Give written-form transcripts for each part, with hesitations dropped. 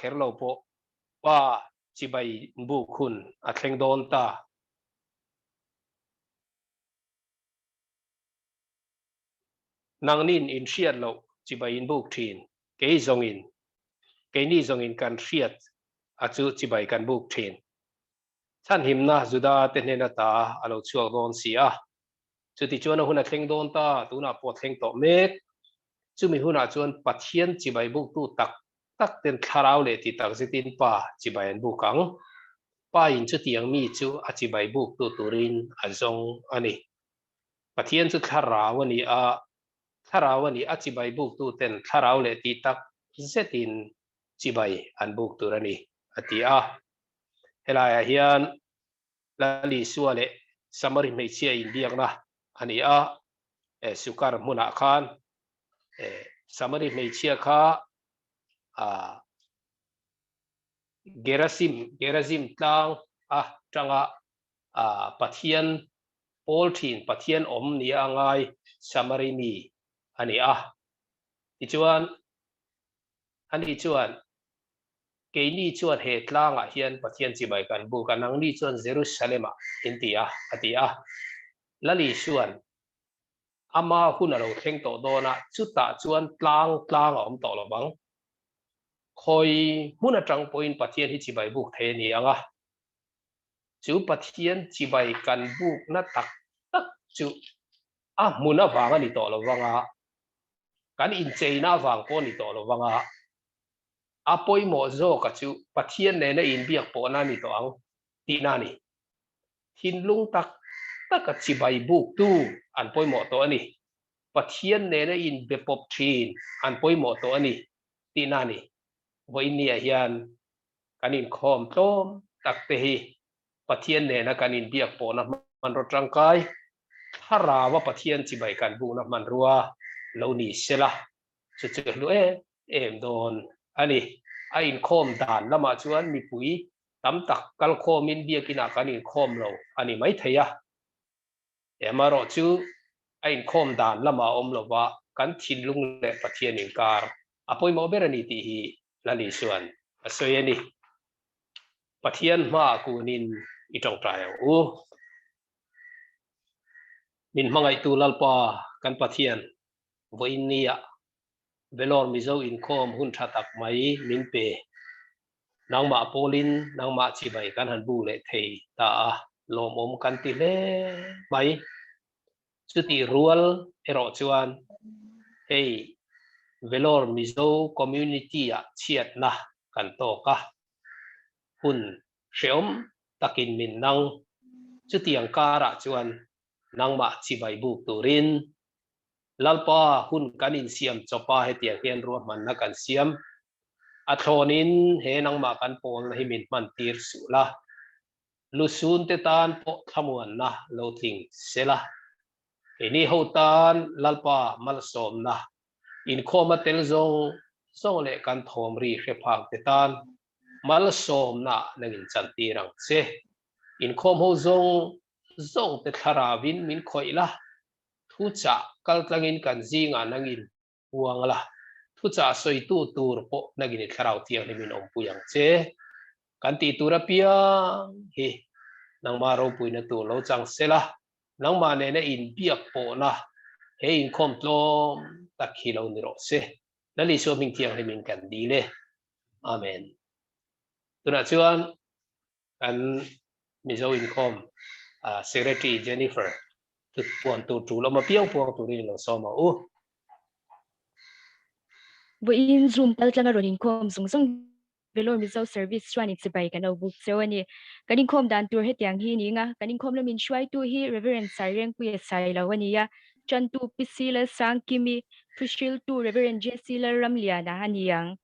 kher lo pawh Pa chibai buk hun a thleng dawn ta. Nangnin in hriat loh chibai in buk thin, kei zawngin, keini zawngin kan hriat a chu chibai kan buk thin. Chhanhimna Juda te hnen ata a lo chhuak dawn si a. Chutichuan a hun a thleng dawn ta, tunah pawh a thleng tawh mek. Chumi hunah chuan Pathian chibai buktu tak tak ten thlarau leh ti tak zetin Pa chibai an buk ang. Pa in chutiang mi chu a chibai buktu turin a zawng a ni. Pathian chu thlarau a ni a, thlarau a ni a chibai buktu ten thlarau leh ti tak zetin chibai an buk tur a ni, a ti a. Helaiah hian Lal Isua leh Samari hmeichhia inbiakna a ni a, Sukar hmunah khan Samari hmeichhia kha Gerasim, Gerazim tlang a tanga Pathian pawl thin, Pathian awm nia a ngai Samari mi a ni a. Tichuan, ani chuan, Keini chuan he tlangah hian Pathian chibai kan buk a, nangni chuan Jerusalem-ah in ti a, a ti a. Lal Isua'n ama hun a lo thleng tawh dawn a, chutah chuan tlang tlang a awm tawh lo vang. Khawi hmun atang pawhin Pathian hi chibai buk thei a ni ang a, chu Pathian chibai kan bukna tak tak chu a hmun avang a ni tawh lo vang a, kan incheina avang pawh a ni tawh lo vang a, a pawimawh zawka chu Pathian nena inbiak pawhna a ni tawh ang tihna a ni. Thinlung tak taka chibai buktu an pawimawh tawh a ni. Pathian nena inbe pawp thin an pawimawh tawh a ni tihna a ni. Vawiinniah hian kan inkhawm tlawm tak te hi Pathian nena kan inbiak pawhna hmanraw tangkai, Thlarau-a Pathian chibai kan bukna hmanrua lo ni sela, chu chu hlu em em dawn a ni. A inkhawm dan lamah chuan mipui tam tak kalkhawmin biakinah kan inkhawm lo a ni maithei a. Amaherawh chu a inkhawm dan lamah a awm lova kan thinlung leh Pathian inkar a pawimawh ber a ni tih hi Lal Isua'n a sawi a ni. Pathian hmaah kunin i tawngtai ang u. Min hmangaihtu Lalpa kan Pathian vawiin nia Vellore Mizo inkhawm hun tha tak mai min pe. Nangmah pawlin nangmah chibai kan han bu leh thei ta a, lawmawm kan ti hle mai. Chutih rual erawh chuan hei Vellore Mizo community-ah chhiatna kan tawk a, hun hrehawm takin min nang. Chutiang karah chuan nangmah chibai buk turin Lalpa hun kan insiam chawp a, hetiang hian ruahmanna kan siam. A thlawnin he nangmah kan pawlna hi min hman tir suh la. Lusun te tan pawh thlamuanna lo tling se la. Keini ho tan Lalpa malsawmna inkhawma tel zawng zawng leh kan thawm ri hre phak te tan malsawmna nangin chan tir ang che. Inkhawm ho zawng zawng te thlarauin min khawih la, thuchah kaltlangin kan zingah nangin puang la, thuchah sawitu tur pawh nangin i thlarau thianghlimin awmpui ang che. Kan tih tur apiang hi nangmah ropuina tur lo chang se la, nangmah nena inbiak pawhna he inkhawm tlawm tak hi lo ni rawh se. Lal Isua hming thianghlimin kan dil e. Amen. Tunah chuan kan Mizo inkhawm Secretary Jennifer chu puan tur tul awm apiang puang turin i lo sawm ang u. Vawiin Zoom kal tlanga rawn inkhawm zung zung Vellore Mizo Service chuan inchibai kan lo buk cheu a ni. Kan inkhawm dan tur hetiang hi ni nga, kan inkhawm lamin hruaitu hi Reverend Sairengpuia Sailo a ni a, Tantu Pi C Lalsangkimi, Thuhriltu Reverend JC Lalramliana a ni ang.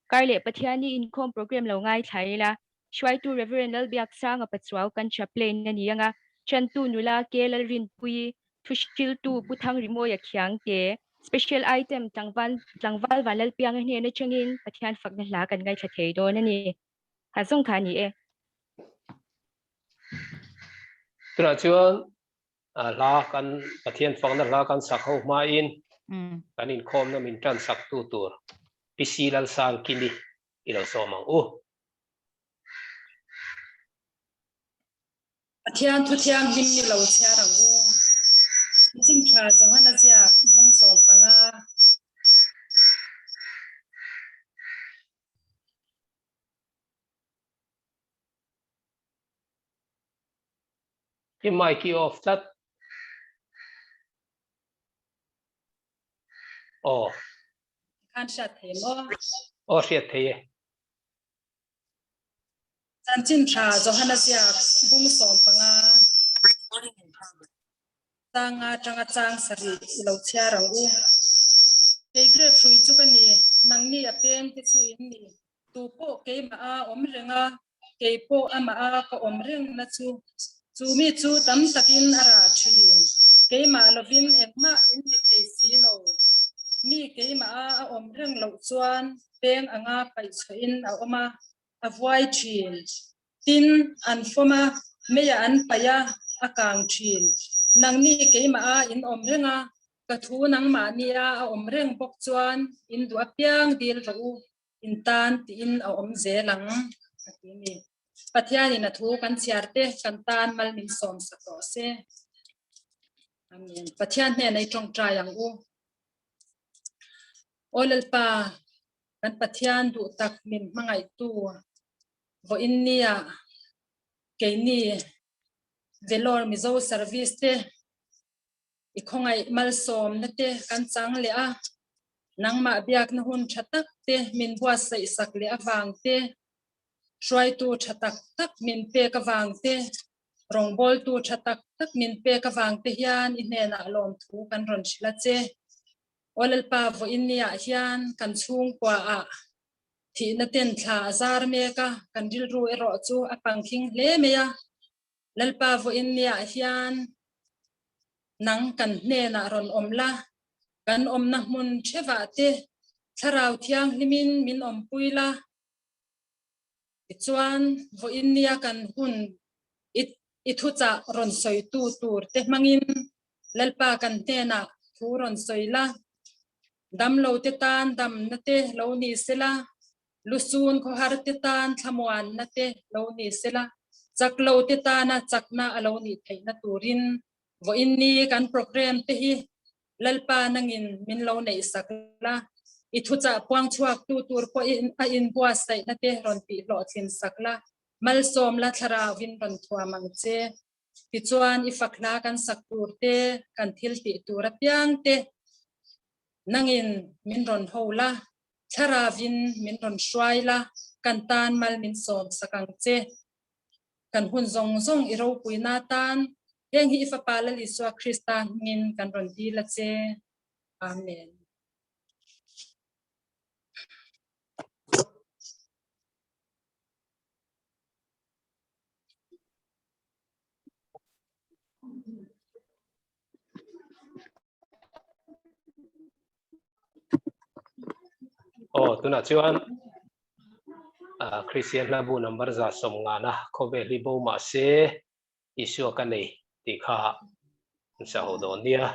Kar leh Pathiani inkhawm program lo ngaithla ila, hruaitu Rev. Lalbiaksanga Pachuau kan chaplain a ni anga, Chantu nula K. Lalrinpuii, thuhriltu Pu Thangrimawia Khiangte, Special item tlangval tlangval Vanlalpianga hnen atangin Pathian fakna hla kan ngaithla thei dawn a ni. Ha zawng kha a ni e. Tunah chuan hla kan Pathian fakna hla kan sak ho hmain kan inkhawmna min tan saktu tur Pi C. Lalsangkimi. I lo sawm ang u. Pathian thu thianghlim ni lo chhiar ang u. Nichin tha Johana ziak bung 15. I mic i off tlat. Aw. Khan hriat thei maw? Aw hriat thei e. Chanchin tha Johana ziak bung 15 changa tanga chang sarih i lo chhiar ang u. Kei grape hrui chu ka ni, nangni a peng te chu in ni. Tu pawh keimah a awm reng a, kei pawh amah a ka awm reng na chu. Chu mi chu tam takin a rah thin. Keimah lovin engmah in ti thei si lo. Mi keimah a a awm reng loh chuan peng anga paih chhuahin a awm a, a vuai thin. Tin, an fawm a, meiah an paih a, a kang thin. Nangni keimah a in awm reng a, ka thu nangmahni a a awm reng bawk chuan in duh apiang dil rawh u. In tan tiin a awm zel ang a ti a ni. Pathianin a thu kan chhiar te kan tan mal min sawm sak rawh se. Amen. Pathian hnena i tawngtai ang u. Aw Lalpa, kan Pathian duh tak min hmangaihtu vawiin nia keini Vellore Mizo Service te I khawngaih malsawmna te kan chang leh a, nangmah biakna hun tha tak te min buatsaih sak leh avang te, hruaitu tha tak tak min pek avang te, rawngbawltu tha tak tak min pek avang te hian i hnenah lawmthu kan rawn hrilh a che. Aw Lalpa, vawiin niah hian kan chhungkuaah thihna ten thla a zar mek a, kan rilru erawh chu a pangkhing hle mai a. Lalpa vawiin niah hian nang kan hnenah rawn awm la, kan awmna hmun thevah te Thlarau Thianghlimin min awmpui la. Tichuan, vawiin nia kan hun i thuchah rawn sawitu tur te hmangin Lalpa kan hnenah thu rawn sawi la, damlo te tan damna te lo ni sela, Lusun khawhar te tan thlamuanna te lo ni sela, chak lo te tana chakna a lo nih theihna turin vawiin ni kan program te hi Lalpa nangin min lo neih sak la, i thuchah puang chhuak tu tur pawhin a inbuatsaihna te rawn tih hlawhtlin sak la, malsawm la thlarauin rawn thuam ang che. Tichuan i fak hla kan sak tur te, kan thil tih tur apiang te nangin min rawn ho la, Thlarauin min rawn hruai la, kan tan mal min sawm sak ang che. Kan hun zawng zawng i ropuina tan, heng hi i Fapa Lal Isua Krista hmingin kan rawn dil a che. Amen. Aw tunah chuan Christian hla bu number 150 khawvel hi bo mah se Isua ka nei tih kha an sa ho dawn nia.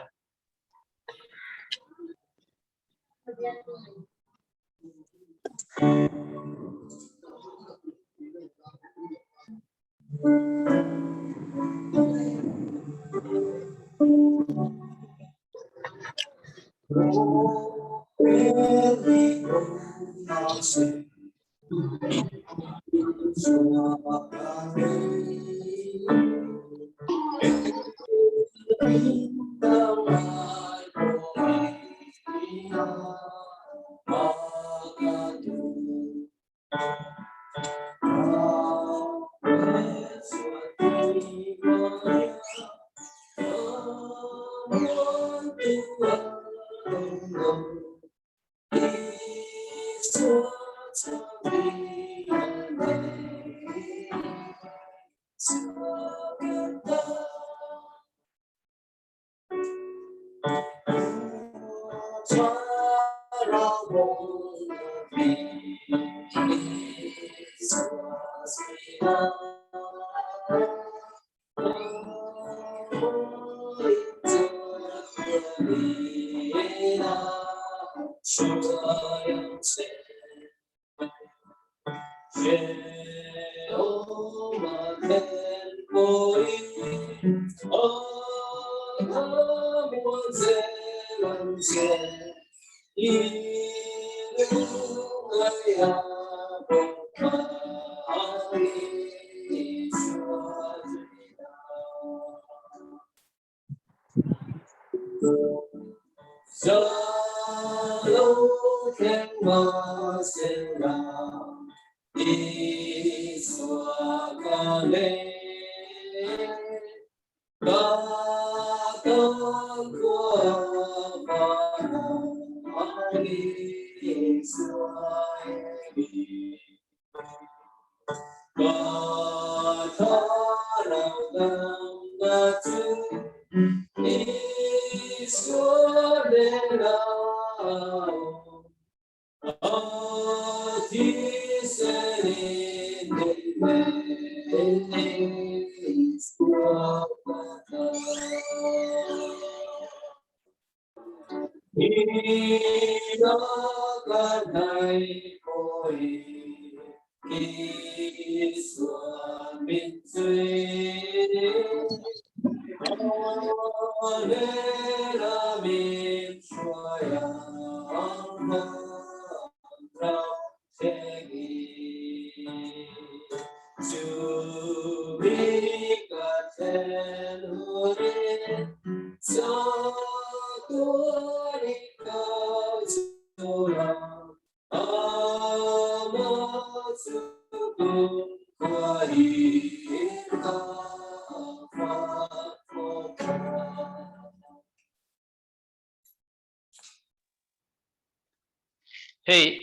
Hei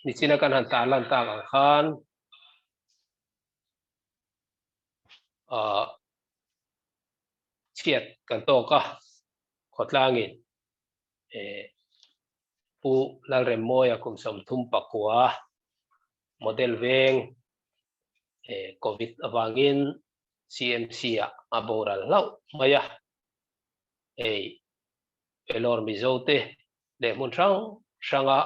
nichina kan han tarlan tak ang khan chhiat kan tawk a, khawtlangin Pu Lalremmawia kum 39 model veng Covid avangin CMC ah a boral hlauh mai a, hei Vellore Mizo te leh hmun hrang hranga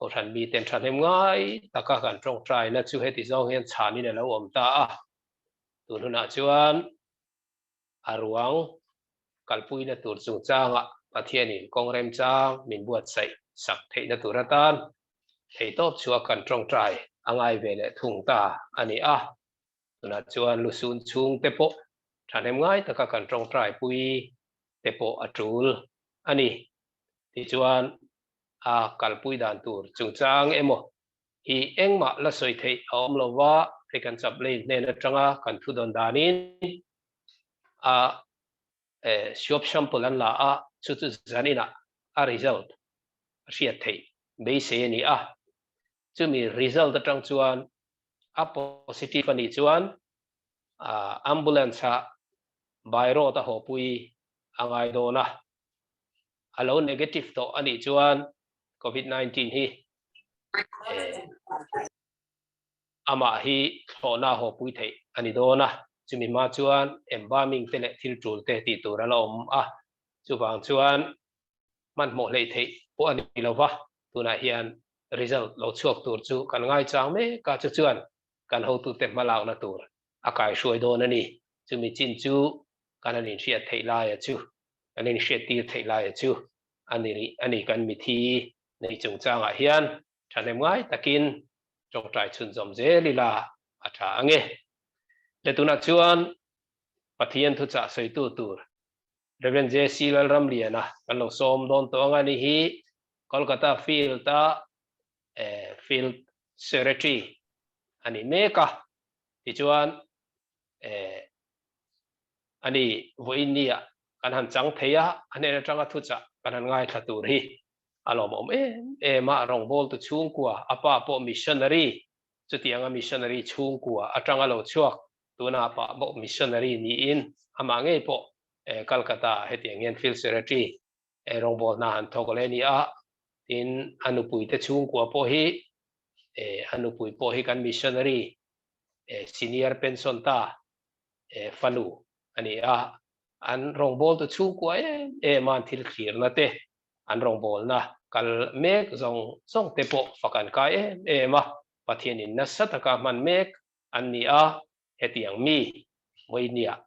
Kohhran miten thahnem ngai taka kan tawngtaina chu heti zawng hian chhanin a lo awm ta a, tun hunah chuan a ruang kalpuina tur chungchangah Pathianin kawng remchang min buatsaih sak theihna tur atan theihtawp chhuak kan tawngtai a ngai ve leh thung ta a ni a. Tunah chuan lusun chhungte pawh thahnem ngai taka kan tawngtai pui te pawh a tul a ni. Tichuan a kalpui dan tur chungchang emaw hi engmah la sawi theih a awm lo va, hei kan chaplain hnen atanga kan thu dawn danin a swab sample an la a, chu chu zaninah a result a hriat theih beisei a ni a. Chumi result atang chuan a positive a nih chuan ambulance ah by road a hawpui a ngai dawn a, a lo negative tawh a nih chuan Covid 19 hi amah hi thlawhna hawpui theih a ni dawn a, chumi hma chuan embalming te leh thil tul te tih tur a la awm a, chuvang chuan hmanhmawh hleih theih pawh a ni lo va, tunah hian result lo chhuak tur chu kan ngaichang mek a, chu chuan kan hotute hmalakna tur a kaihruai dawn a ni. Chumi chin chu kan han inhriat theih laia chu, kan inhriattir theih laia chu a ni rih a ni. Kan mithi nei chungchangah hian thahnem ngai takin tawngtai chhunzawm zel ila a tha ang e. Le tunah chuan Pathian thuchah sawitu tur Rev. JC Lalramliana kan lo sawm dawn tawh ang a ni hi Kolkata Field-a Field Secretary a ni mek a, tichuan a ni vawiin nia kan han chang thei a, a hnen atanga thuchah kan han ngaithla tur hi a lawmawm em em a, rawngbawltu chhungkua, a pa pawh missionary, chutianga missionary chhungkua atanga lo chhuak, tuna pa pawh missionary niin amah ngei pawh Calcutta ah hetiang hian field secretary rawngbawlna han thawk leh a ni a, tin a nupuite chhungkua pawh hi a nupui pawh hi kan missionary senior pension ta fanu a ni a, an rawngbawltu chhungkua em em a an thil thlirna te an rawngbawlna kal mek zawng zawng te pawh fak an kai em em a. Pathianin nasa taka hman mek an ni a, hetiang mi vawinia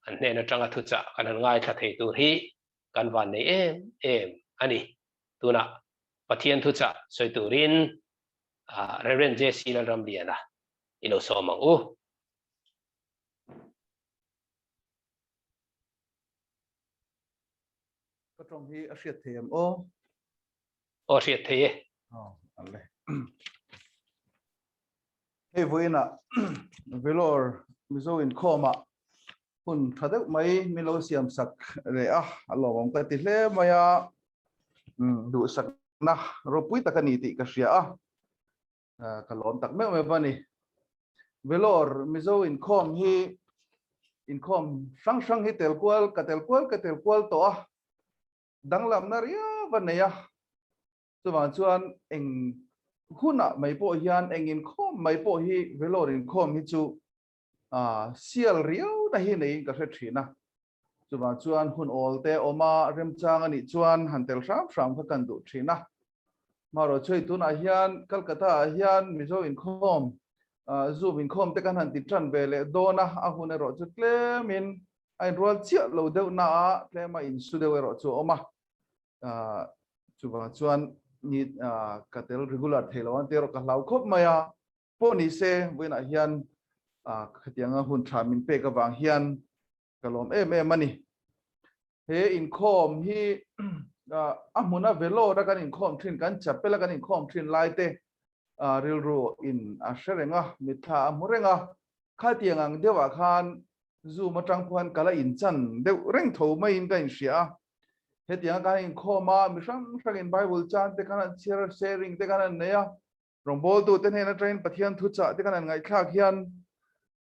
an hnen atanga thuchah kan han ngaithla thei tur hi kan vannei em em a ni. Tunah Pathian thuchah sawi turin Rev. JC Lalramliana i lo sawm ang u. Ka tawng hi a hriat thei em aw? Aw hriat thei e. Aw, ale. Hei vawiinah Vellore Mizo inkhawmah hun tha deuh mai min lo siam sak leh a, a lawmawm ka ti hle mai a, duhsakna ropui tak a ni tih ka hria a, ka lawm tak meuh meuh a ni. Vellore Mizo inkhawm hi inkhawm hrang hrang hi tel kual ka tel kual ka tel kual tawh a, danglamna riau a nei a, chuvang chuan eng hunah mai pawh hian eng inkhawm mai pawh hi Vellore inkhawm hi chu sial riau na hi neiin ka hre thin a, chuvang chuan hun awl te awm a, remchang a nih chuan han tel hram hram kha kan duh thin a. Marawchhei tunah hian Calcutta ah hian Mizo inkhawm Zoom inkhawm te kan han ti tan ve leh dawn a, a hun erawh chu tlemin a inrual chiah lo deuh na a, tlem a insu deuh erawh chu a awm a. Chuvang chuan ni ka tel regular thei lo ang tih erawh ka hlau khawp mai a. Pawh ni se vawiinah hian khatianga hun tha min pek avang hian ka lawm em em a ni. He inkhawm hi a hmuna Vellore a kan inkhawm thin, kan chapel a kan inkhawm thin lai te rilru in a hre reng a, mitthla a hmu reng a. Khatiang ang deuhah khan Zoom atang khuan ka la inchan deuh reng tho maiin ka inhria a. Hetianga kan inkhawm a, mi hrang hrangin Bible chan te kan han chhiar, sharing te kan han nei a. Rawngbawltute hnen atangin Pathian thuchah te kan han ngaihthlak hian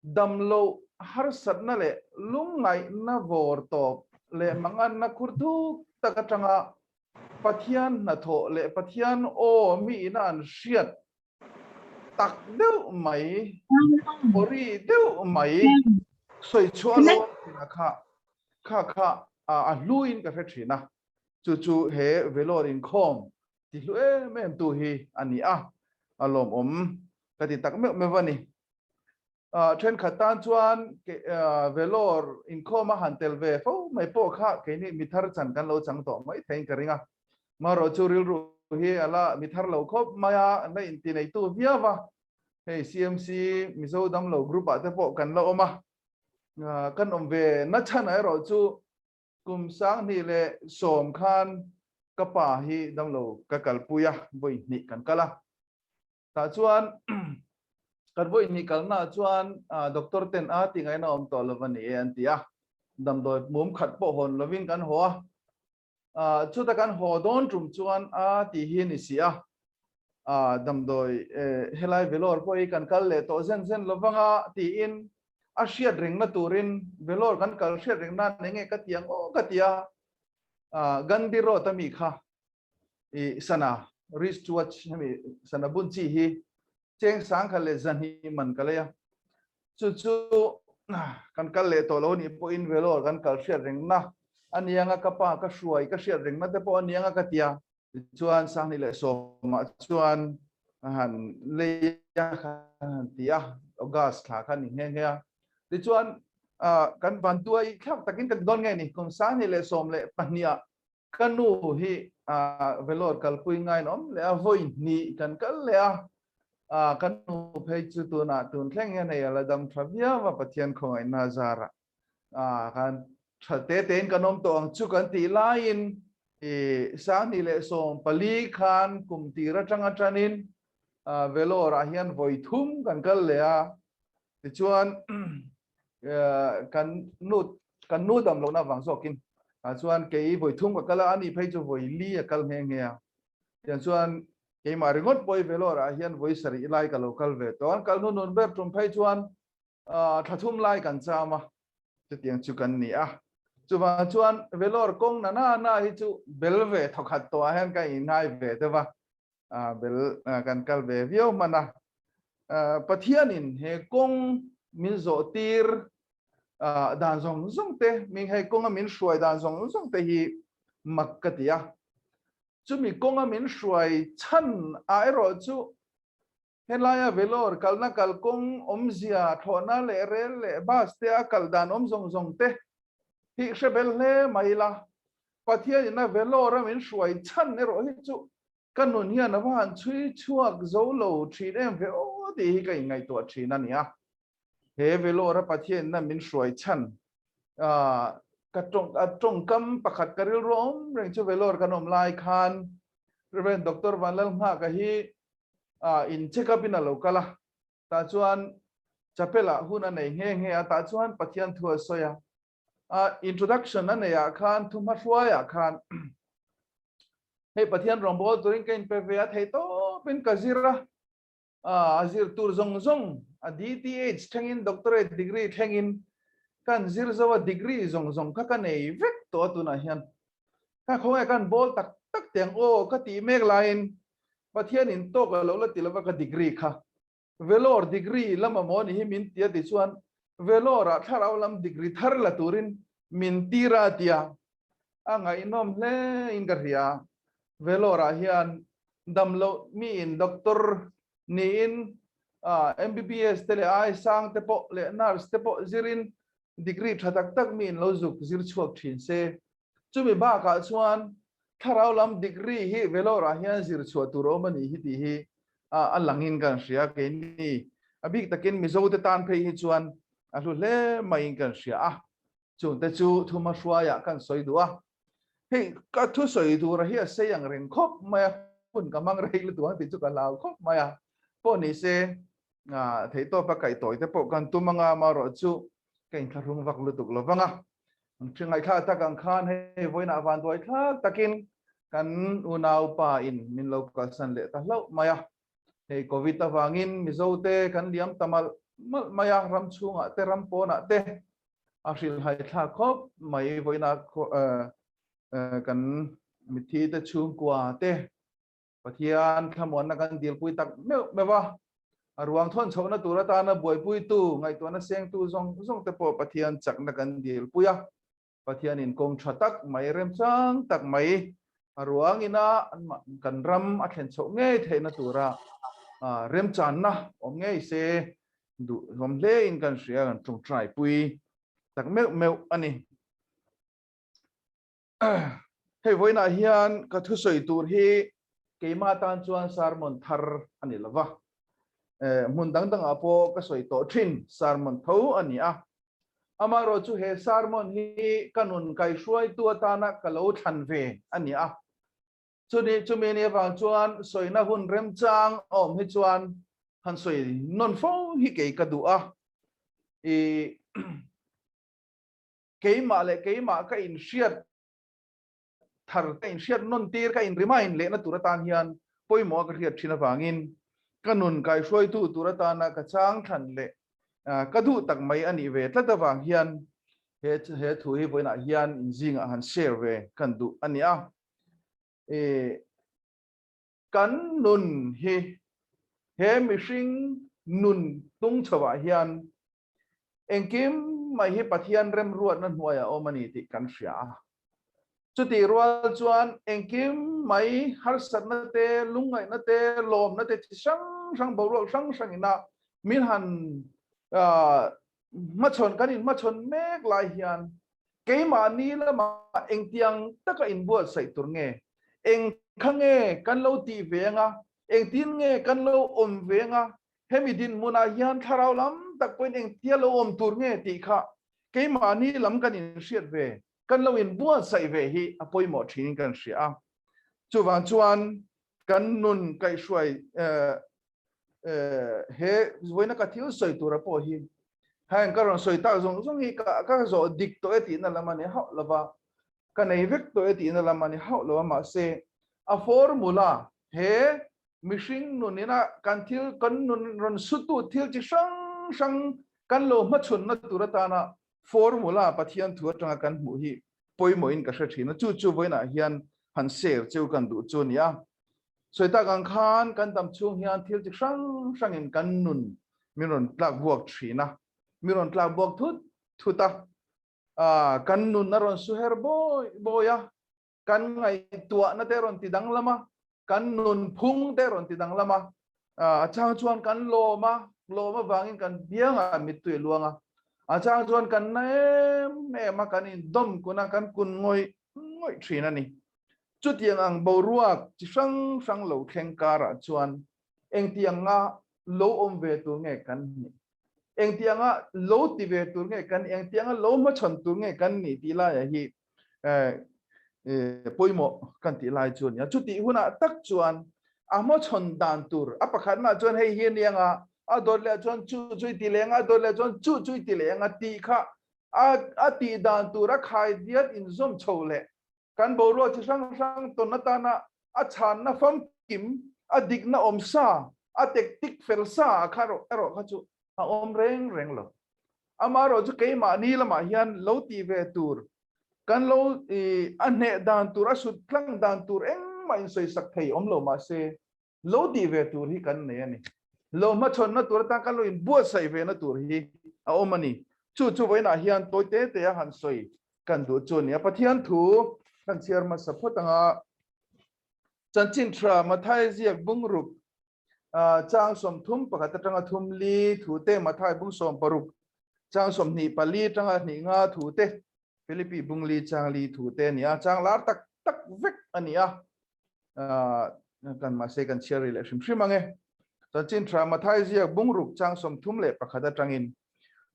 damloh harsatna leh lungngaihna vawr tawp leh manganna khur thuk tak atanga Pathian hnathawh leh Pathian aw mi ina an hriat tak deuh mai, awri deuh mai sawi chhuah lo an thin a kha kha kha a hluin ka hre thin a, chu chu he Vellore inkhawm ti hlu em em tu hi a ni a, a lawmawm ka ti tak meuh meuh a ni. Thenkhat tan chuan Vellore inkhawm a han tel ve fo mai pawh kha keini mithar chan kan lo chang tawh mai theiin ka ring a. Marawh chu rilru hi a la mithar lo khawp mai a, an la inti neitu viau a. Hei CMC Mizo Damlo group ah te pawh kan la awm a, kan awm ve na chhan erawh chu Kum 2010 khan ka pa hi damlo ka kalpui a, vawi hnih kan kal a. Tah chuan kan vawi hnih kalnaah chuan doctor ten a ti ngaihna awm tawh lo a ni e an ti a. Damdawi mum khat pawh hawn lovin kan haw a. Chuta kan haw dawn tum chuan a ti hi a ni si a. Damdawi helai Vellore pawh hi kan kal leh tawh zen zen lovanga tiin a hriat rengna turin Vellore kan kal hriat reng nan enge ka ti ang aw ka ti a, Gandhi Road a mi kha i sana wrist watch hemi sana bun chi hi cheng 1002 man ka lei a, chu chu kan kal leh tawh lo nih pawhin Vellore kan kal hriat rengna a nianga ka pa ka hruai ka hriat rengna te pawh a nianga ka ti a. Tichuan 2010 ah chuan a han lei a khan han ti a, August thla khan ni nghe nghe a. Tichuan kan vantuai thlak takin ka ti dawn nge ni, kum 2014 ah ka nu hi Vellore kalpui ngain awm leh a, vawi hnih kan kal leh a, ka nu phei chu tunah tun thleng hian hei a la dam tha viau a Pathian khawngaihna zarah. Kan tha te tein kan awm tawh ang chu kan tih laiin i 2014 khan kum tir atang atanin Vellore ah hian vawi thum kan kal leh a, tichuan kan nu kan nu dam lohna avang zawkin chuan kei vawi thum ka kal a, ani phei chu vawi li a kal nghe nghe a, tiang chuan keimah ringawt pawh i Vellore ah hian vawi sarih lai ka lo kal ve tawh a, kal hnunun ber tum phei chuan Thla thum lai kan cham a, chutiang chu kan ni a. Chuvang chuan Vellore kawng na na na hi chu bel ve thawkhat tawhah hian ka inhai ve deuh a, bel kan kal ve viau hman a. Pathianin he kawng min zawh tir dan zawng zawng te, min hei kawnga min hruai dan zawng zawng te hi mak ka ti a. Chumi kawnga min hruai chhan ah erawh chu. Helaia Vellore kalna kalkawng awmzia, thlawhna leh rel leh bus te a kal dan awm zawng zawng te hi hre bel hle mai ila. Pathian ina Vellore a min hruai chhan erawh hi chu ka nun hian a va han chhui chhuak zo lo thin em ve aw tih hi ka inngaihtuah thin a nia. He Vellore a Pathian ina min hruai chhan ka tawngkam pakhat ka rilru awm reng chu Vellore kan awm lai khan Rev. Doctor Vanlalnghaka hi in check up in a lo kal a, tah chuan chapel ah hun a nei nghe nghe a, tah chuan Pathian thu a sawi a, a introduction a nei ah khan thu hmahruai ah khan hei Pathian rawngbâwl turin ka inpe ve a, theih tawpin ka zir a, a zir tur zawng zawng a DTH thlengin doctorate degree thlengin kan zir zo a, degree zawng zawng kha ka nei vek tawh a tunah hian Ka khawngaih kan bawl tak tak teh ang aw ka tih mek laiin Pathian in tawk a lo la ti lova ka degree kha Vellore degree lama maw ni hi min ti a ti chuan Vellore ah thlarau lam degree thar la turin min tir a tia a ngaihnawm hle in ka hria. Vellore ah hian damloh mi in doctor niin MBBS te leh ai sang te pawh leh nurse te pawh zirin degree tha tak tak mi in lo zuk zir chhuak thin se. Chumi bakah chuan thlarau lam degree hi Vellore ah hian zir chhuah tur a awm a nih hi tih hi a langin kan hria keini. A bik takin Mizo te tan phei hi chuan a hlu hle maiin kan hria a. Chungte chu thuma hruaiah kan sawi duh a. Hei ka thusawi tura hi a sei ang reng khawp mai a, hun ka hmang rei lutuk ang tih chu ka hlau khawp mai a. Pawh ni se theihtawpa kaihtawi te pawh kan tum anga amaherawh chu ka inthlahrung vak lutuk lo vang a. Ngaihthlak tak ang khan hei vawiinah vanduai thlak takin kan unaupa in min lo kalsan leh ta hlauh mai a. Hei Covid avangin Mizote kan liam ta malh malh mai a, ram chhungah te ram pawnah te a hrilhhai thlak khawp mai vawiinah kan mitthi te chhungkua te Pathian thlamuanna kan dilpui tak meuh meuh a, a ruang thawn chhohna tur atana buaipuitu, ngaihtuahna sengtu zawng zawng te pawh Pathian chakna kan dilpui a. Pathianin kawng tha tak mai, remchang tak mai a ruang ina kan ram a thlen chhoh ngei theihna tura remchanna awm ngei se duhawm hlein kan hria, kan tawngtaipui tak meuh meuh a ni. Hei vawiinah hian ka thusawi tur hi keimah tan chuan sermon thar a ni lova, hmun dang dangah pawh ka sawi tawh thin sermon tho a ni a. Amaherawh chu he sermon hi ka nun kaihruaitu atana ka lo thlan ve a ni a. Chuni chumi ni avang chuan sawina hun remchang a awm hi chuan han sawi nawn fo hi kei ka duh a. I keimah leh keimah ka inhriat thar, ka inhriat nawn tir, ka inremind lehna tur atan hian pawimawh a ka hriat thin avangin ka nun kaihruaitu tur atana ka chang thlan leh ka duh tak mai a nih ve tlat avang hian he he thu hi vawiinah hian inzingah han share ve kan duh a ni a. Kan nun hi he mihring nun tung chhovah hian Engkim mai hi Pathian remruatna hnuaiah a awm a ni tih kan hria a. Chutih rual chuan engkim mai harsatna te, lungngaihna te, lawmna te chi hrang hrang, boruak hrang hrang ina min han hmachhawn, kan inhmachhawn mek lai hian keimahni lamah engtiang taka inbuatsaih tur nge, eng kha nge kan lo tih ve anga, engtin nge kan lo awm ve anga, Hemi dinhmunah hian thlarau lam tak pawhin engtia lo awm tur nge tih kha keimahni lam kan inhriat ve, kan lo inbuatsaih ve hi a pawimawh thinin kan hria a. Chuvang chuan kan nun kaihhruai he vawiina ka thil sawi tura pawh hi heng ka rawn sawi tak zawng zawng hi ka zawh dik tawh e tihna lam a ni hauh lova, ka nei vek tawh e tihna lam a ni hauh lova, mahse a formula he Mihring nun ina kan thil kan nun rawn sutu thil chi hrang hrang kan lo hmachhunna tur atana formula Pathian thu atanga kan hmuh hi pawimawhin ka hre thin a, chu chu vawiinah hian han share cheu kan duh chu a ni a. Sawi tak ang khan kan dam chhung hian thil chi hrang hrangin kan nun min rawn tlak buak thin a, min rawn tlak buak thut thut a, kan nun a rawn su her bawi bawi a, kan ngaihtuahna te rawn ti danglam a, kan nunphung te rawn ti danglam a. A chang chuan kan lawm a, lawm avangin kan biangah mittui a luang a. A chang chuan kan na em em a, kan indawm kun a, kan kun ngawih ngawih thin a ni. Chutiang ang boruak chi hrang hrang lo thleng karah chuan engtianga lo awm ve tur nge kan nih? Engtianga lo ti ve tur nge kan nih? Engtianga lo hmachhawn tur nge kan nih tih laiah hi pawimawh kan tih lai chu a ni a. Chutih hunah tak chuan a hmachhawn dan tur a pakhatnaah chuan hei hi a ni ang a, a dawt leh chuan chu chu i ti leh ang a, a dawt leh chuan chu chu i ti leh ang a tih kha a tih dan tur a khaidiat inzawm chho leh Kan boruak chi hrang hrang tawn atana a chhanna famkim, a dikna awm sa, a tactic fel sa a kha erawh kha chu a awm reng reng lo. Amaherawh chu keimahni lamah hian lo tih ve tur, kan lo a hneh dan tur, a sut tlang dan tur engmah insawisak thei awm lo mahse lo tih ve tur hi kan nei a ni. Lo hmachhawnna tur atan kan lo inbuatsaih ve na tur hi a awm a ni. Chu chu vawiinah hian tawi te te a han sawi kan duh chu a ni a. Pathian thu kan chhiar hmasa phawt ang a, Chanchin Tha Mathai ziak bungruk chang 30 atanga 34 thu te, Mathai bung 60 chang 24 atanga 25 thu te, Philippi bung li chang li thu te a ni a, chang lar tak tak vek a ni a. Kan mahse kan chhiar rih leh hrim hrim ang e. Chanchin Tha Mathai ziak bungruk chang 31 atangin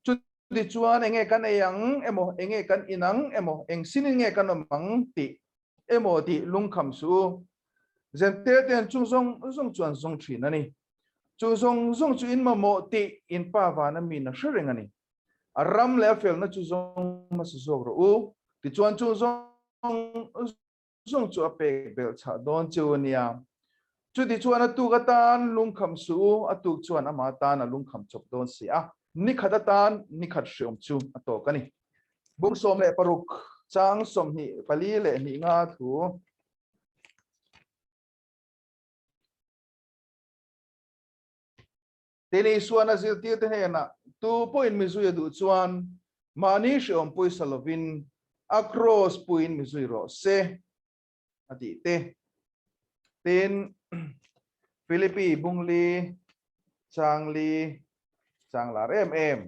chuti chuan enge kan ei ang emaw, enge kan in ang emaw, eng sinin nge kan awm ang tih emaw tih lungkham suh u. Zente ten chung zawng zawng chuan zawng thin a ni. Chung zawng zawng chu in mamawh tih in pa vana mi na hre reng a ni. A ram leh a felna chu zawng hmasa zawk rawh u. Tichuan chung zawng zawng chu a pek belh chhah dawn chu a nia. Chuti chuan a tuk atan lungkham suh u, a tuk chuan ama tan a lungkham chawp dawn si a. Ni khat atan ni khat hreawm chu a tawk a ni. Bung 16 chang 24 leh 25 thu. Tin Isuan a zirtirte hnenah, Tu pawhin mi zui a duh chuan mahni hreawm pawisa lovin a kraws puiin mi zui rawh se, a tih te. Tin, Philippi bungli changli chang lar em em.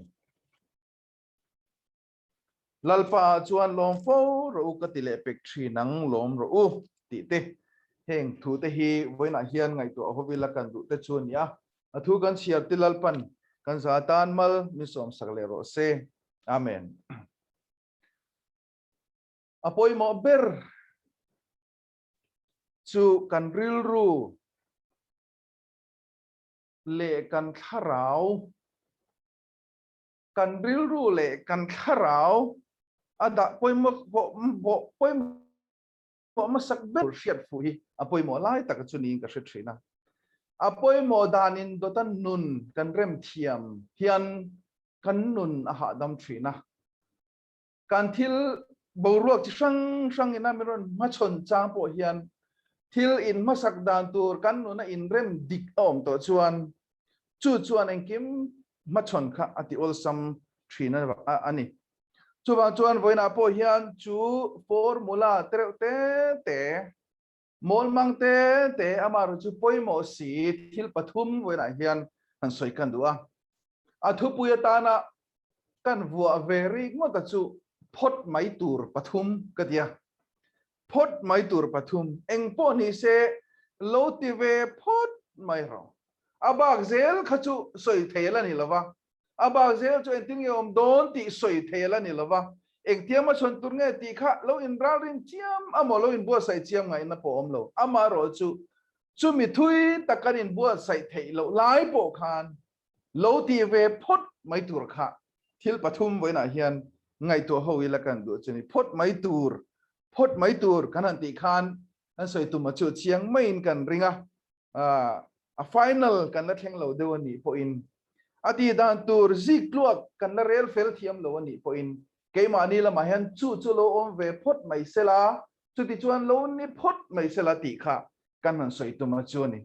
Lalpa ah chuan lawm fo rawh u ka ti leh pek thin ang lawm rawh u tih te heng thu te hi vawiinah hian ngaihtuah hovila kan duh te chu a ni a, a thu kan chhiar te Lalpan kan za tan mal min sawmsak leh rawh se. Amen. A pawimawh ber chu kan rilru leh kan thlarau Kan rilru leh kan thlarau a dah pawimawh pawimawh hmasak ber hriat fuh hi a pawimawh lai tak chu niin ka hre thin a. A pawimawh danin dawta nun kan rem thiam hian kan nun a hahdam thin a. Kan thil boruak chi hrang hrang ina min rawn hmachhawn chang pawh hian thil in hmasak dan tur kan nuna inrem dik a awm tawh chuan chu chuan engkim hmachhawn kha a ti awlsam thin a ni. Chuvang chuan vawiinah pawh hian chu formula tereuh te te, mawlmang te te amaherawhchu chu pawimawh si thil pathum vawiinah hian han sawi kan duh a. A thupui atana kan vuah ve rikngawta chu phawt mai tur pathum ka ti a. Phawt mai tur pathum eng pawh ni se lo ti ve phawt mai rawh. A bak zel kha chu sawi thei la ni lova, a bak zel chu engtin nge awm dawn tih sawi thei la ni lova, engtiam a chhawn tur nge tih kha lo inralrin chiam amaw lo inbuatsaih chiam ngaihna pawh awm lo. Amaherawh chu chumi thui tak kan inbuatsaih theih loh lai pawh khan lo ti ve phawt mai tur kha thil pathum vawiinah hian ngaihtuah ho ila kan duh chu ni. Phawt mai tur, phawt mai tur kan han tih khan kan sawi tum a chu chiang maiin kan ring a, a final kan la thleng lo deuh a nih pawhin a tih dan tur zik tluak kan la rel fel thiam lo a nih pawhin keimahni lamah hian chu chu lo awm ve phawt mai sela, chuti chuan lo ni phawt mai sela tih kha kan han sawi tum a chu a ni.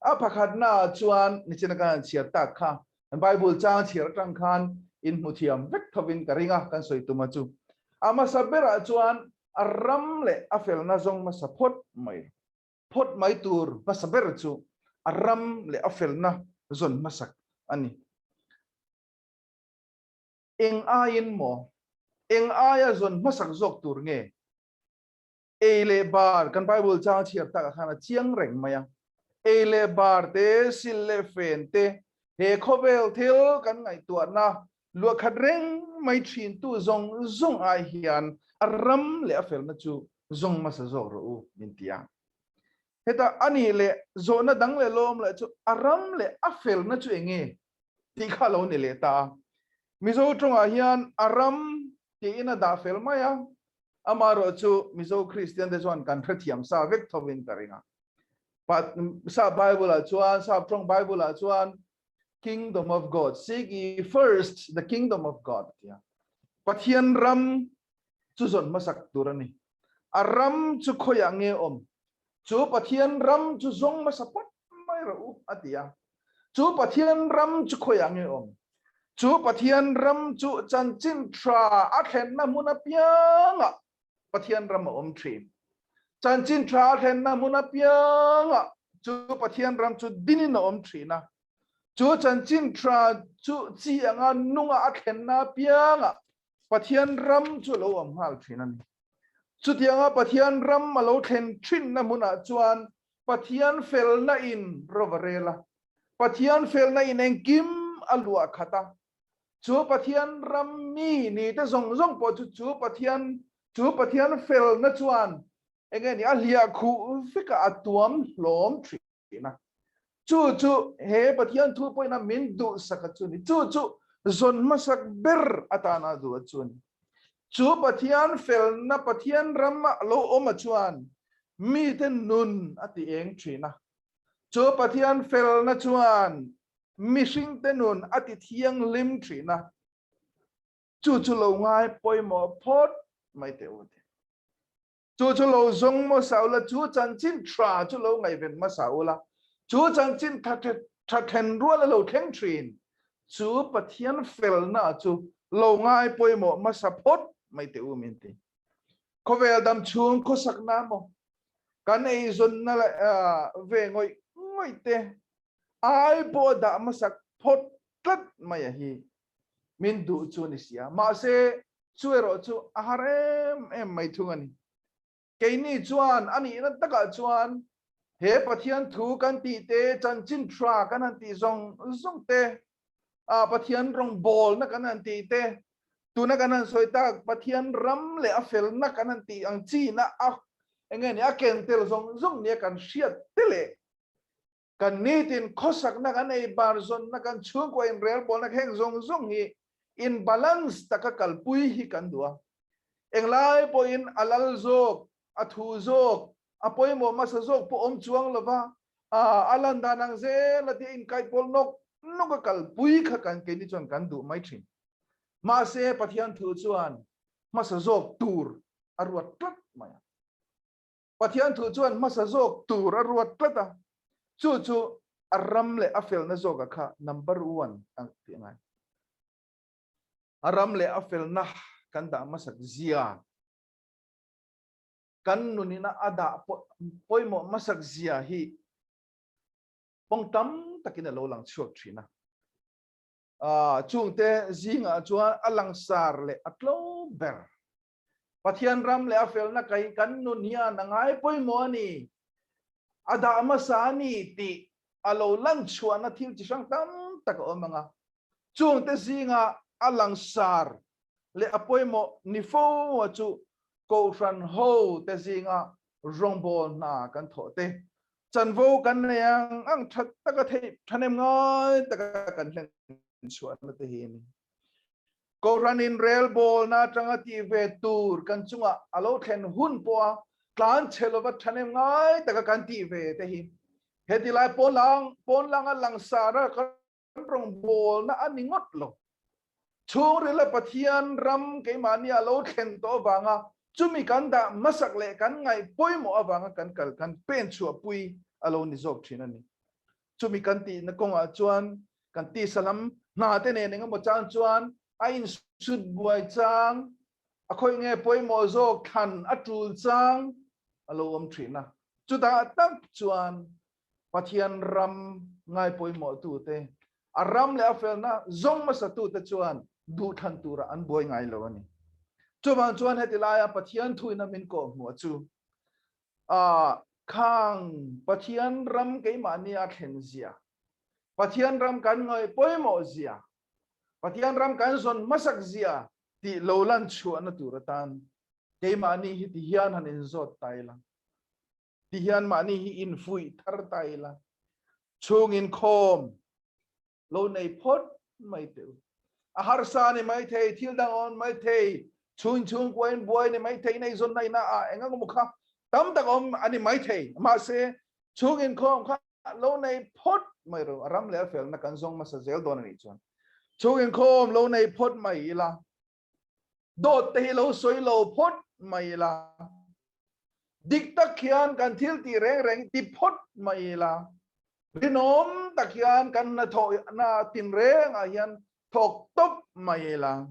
A pakhatnaah chuan nichina kan han chhiar tak kha Bible chang chhiar atang khan in hmu thiam vek thovin ka ring a, kan sawi tum a chu. A hmasa berah chuan a ram leh a felna zawng hmasa phawt mai phawt mai tur hmasa ber chu A ram leh a felna zawn hmasak a ni. Eng aiin maw? Eng aia zawn hmasak zawk tur nge? Ei leh bar, kan Bible chang chhiar takah khan a chiang reng mai a. Ei leh bar te, sil leh fen te, he khawvel thil kan ngaihtuahna luahkhat reng mai thintu zawng zawng ai hian a ram leh a felna chu zawng hmasa zawk rawh u min ti a. Heta a nih leh zawhna dang leh lawm leh chu a ram leh a felna chu eng nge tih kha a lo ni leh ta a. Mizo tawngah hian a ram tiin a dah fel mai a, amaherawh chu Mizo Kristian te chuan kan hrethiam sa vek thovin ka ring a. Sap Bible ah chuan, Sap tawng Bible ah chuan Kingdom of God, seek ye first the kingdom of God tia. Pathian ram chu zawn hmasak tur a ni. A ram chu khawiah nge awm? Chu Pathian ram chu zawng hmasa phawt mai rawh u, a ti a. Chu Pathian ram chu khawiah nge awm? Chu Pathian ram chu chanchin tha a thlenna hmun apiangah Pathian ram a awm thin. Chanchin tha a thlenna hmun apiangah chu Pathian ram chu dinin a awm thin a. Chu chanchin tha chu chi anga nunga a thlenna apiangah Pathian ram chu a lo awm nghal thin a ni. Chutianga Pathian ram a lo thlen thinna hmunah chuan Pathian felna in ro va rel a, Pathian felna in engkim a luah khat a. Chu Pathian ram mi ni te zawng zawng pawh chu chu Pathian chu Pathian felna chuan enge ni a hliah khuh vekah a tuam hlawm thin a. Chu chu he Pathian thu pawhin a min duhsak a chu ni. Chu chu zawn hmasak ber atana duh a chu ni. Chu Pathian felna Pathian rama lo awm a chuan mite nun a ti eng thin a. Chu Pathian felna chuan mihringte nun a ti thianghlim thin a. Chu chu lo ngai pawimawh phawt mai teh u ti. Chu chu lo zawng hmasa ula, chu chanchin tha chu lo ngaihven hmasa ula, chu chanchin tha tha then rual a lo thleng thin, chu Pathian felna chu lo ngai pawimawh hmasa phawt mai teh u min ti. Khawvel dam chhung khawsakna maw kan eizawnna leh ve ngawih ngawih te ai pawh a dah hmasak phawt tlat mai a hi min duh chu a ni si a. Mahse, chu erawh chu a har em em mai thung a ni. Keini chuan a nihna takah chuan he Pathian thu kan tih te, chanchin tha kan han tih zawng zawng te, a Pathian rawngbawlna kan han tih te, tuna kan han sawi tak Pathian ram leh a felna kan han tih ang china a enge ni a ken tel zawng zawng nia kan hriat te leh Kan nitin khawsakna kan ei bar zawnna kan chhungkua inrelbawlna heng zawng zawng hi in balance taka kalpui hi kan duh a. Englai pawhin a lal zawk, a thu zawk, a pawimawh hmasa zawk pawh awm chuang lova a lan dan ang zel a tia inkaihpawl nawk nawk a kalpui kha kan keini chuan kan duh mai thin. Mahse Pathian thu chuan hmasa zawk tur a ruat tlat mai a. Pathian thu chuan hmasa zawk tur a ruat tlat a, chu chu a ram leh a felna zawka kha number one a tih a ngai. A ram leh a felna kan dah hmasak zia, kan nunina a dah pawimawh hmasak zia hi kawng tam takin a lo lang chhuak thin a. Chungte zingah chuan a langsar leh a tlo ber. Pathian ram leh a felna kai kan nun hian a ngai pawimawh a ni, a dah hmasa a ni tih a lo lan chhuahna thil chi hrang tam tak a awm ang a. Chungte zinga a langsar leh a pawimawh ni fo a chu Kohhran ho te zinga rawngbâwl hna kan thawh te, chanvo kan nei ang ang tha taka theih thahnem ngai taka kan hlen chhuahna te hi a ni. Kohhran in relbawlna atanga tih ve tur kan chungah a lo thlen hun pawha tlan chhe lova thahnem ngai taka kan tih ve te hi heti lai pawn pawn langa langsar a kan rawngbawlna a ni ngawt lo. Chhungrila Pathian ram keimahni a lo thlen tawh avanga chumi kan dah hmasak leh kan ngaih pawimawh avanga kan kal kan pen chhuahpui a lo ni zawk thin a ni. Chumi kan tihna kawngah chuan kan tisa lam hna te nen engemaw chang chuan a insut buai chang, a khawi nge pawimawh zawk thlan a tul chang a lo awm thin a. Chutah tak chuan Pathian ram ngai pawimawh tute, a ram leh a felna zawng hmasa tute chuan duhthlan turah an buai ngai lo a ni. Chuvang chuan heti laia Pathian thuina min kawhhmuh chu a khang Pathian ram keimahni a thlen zia, Pathian ram kan ngaih pawimawh zia, Pathian ram kan zawn hmasak zia tih lo lan chhuahna tur atan keimahni hi ti hian han inzawt ta ila. Ti hian mahni hi infuih thar ta ila. Chhung inkhawm lo nei phawt mai teh u. A harsa ni mai thei, thil dang awn mai thei, chhung chhungkua in buai ni mai thei, nei zawn na ina ah eng ang maw kha tam tak awm a ni mai thei. Mahse, chhung inkhawm kha lo nei phawt mai ro. A ram leh a felna kan zawng hmasa zel dawn a nih chuan chhung inkhawm lo nei phawt mai ila. Dawt te hi lo sawi lo phawt mai ila. Dik tak hian kan thil tih reng reng ti phawt mai ila. Rinawm tak hian kan hnathawh na tin rengah hian thawk tawp mai ila.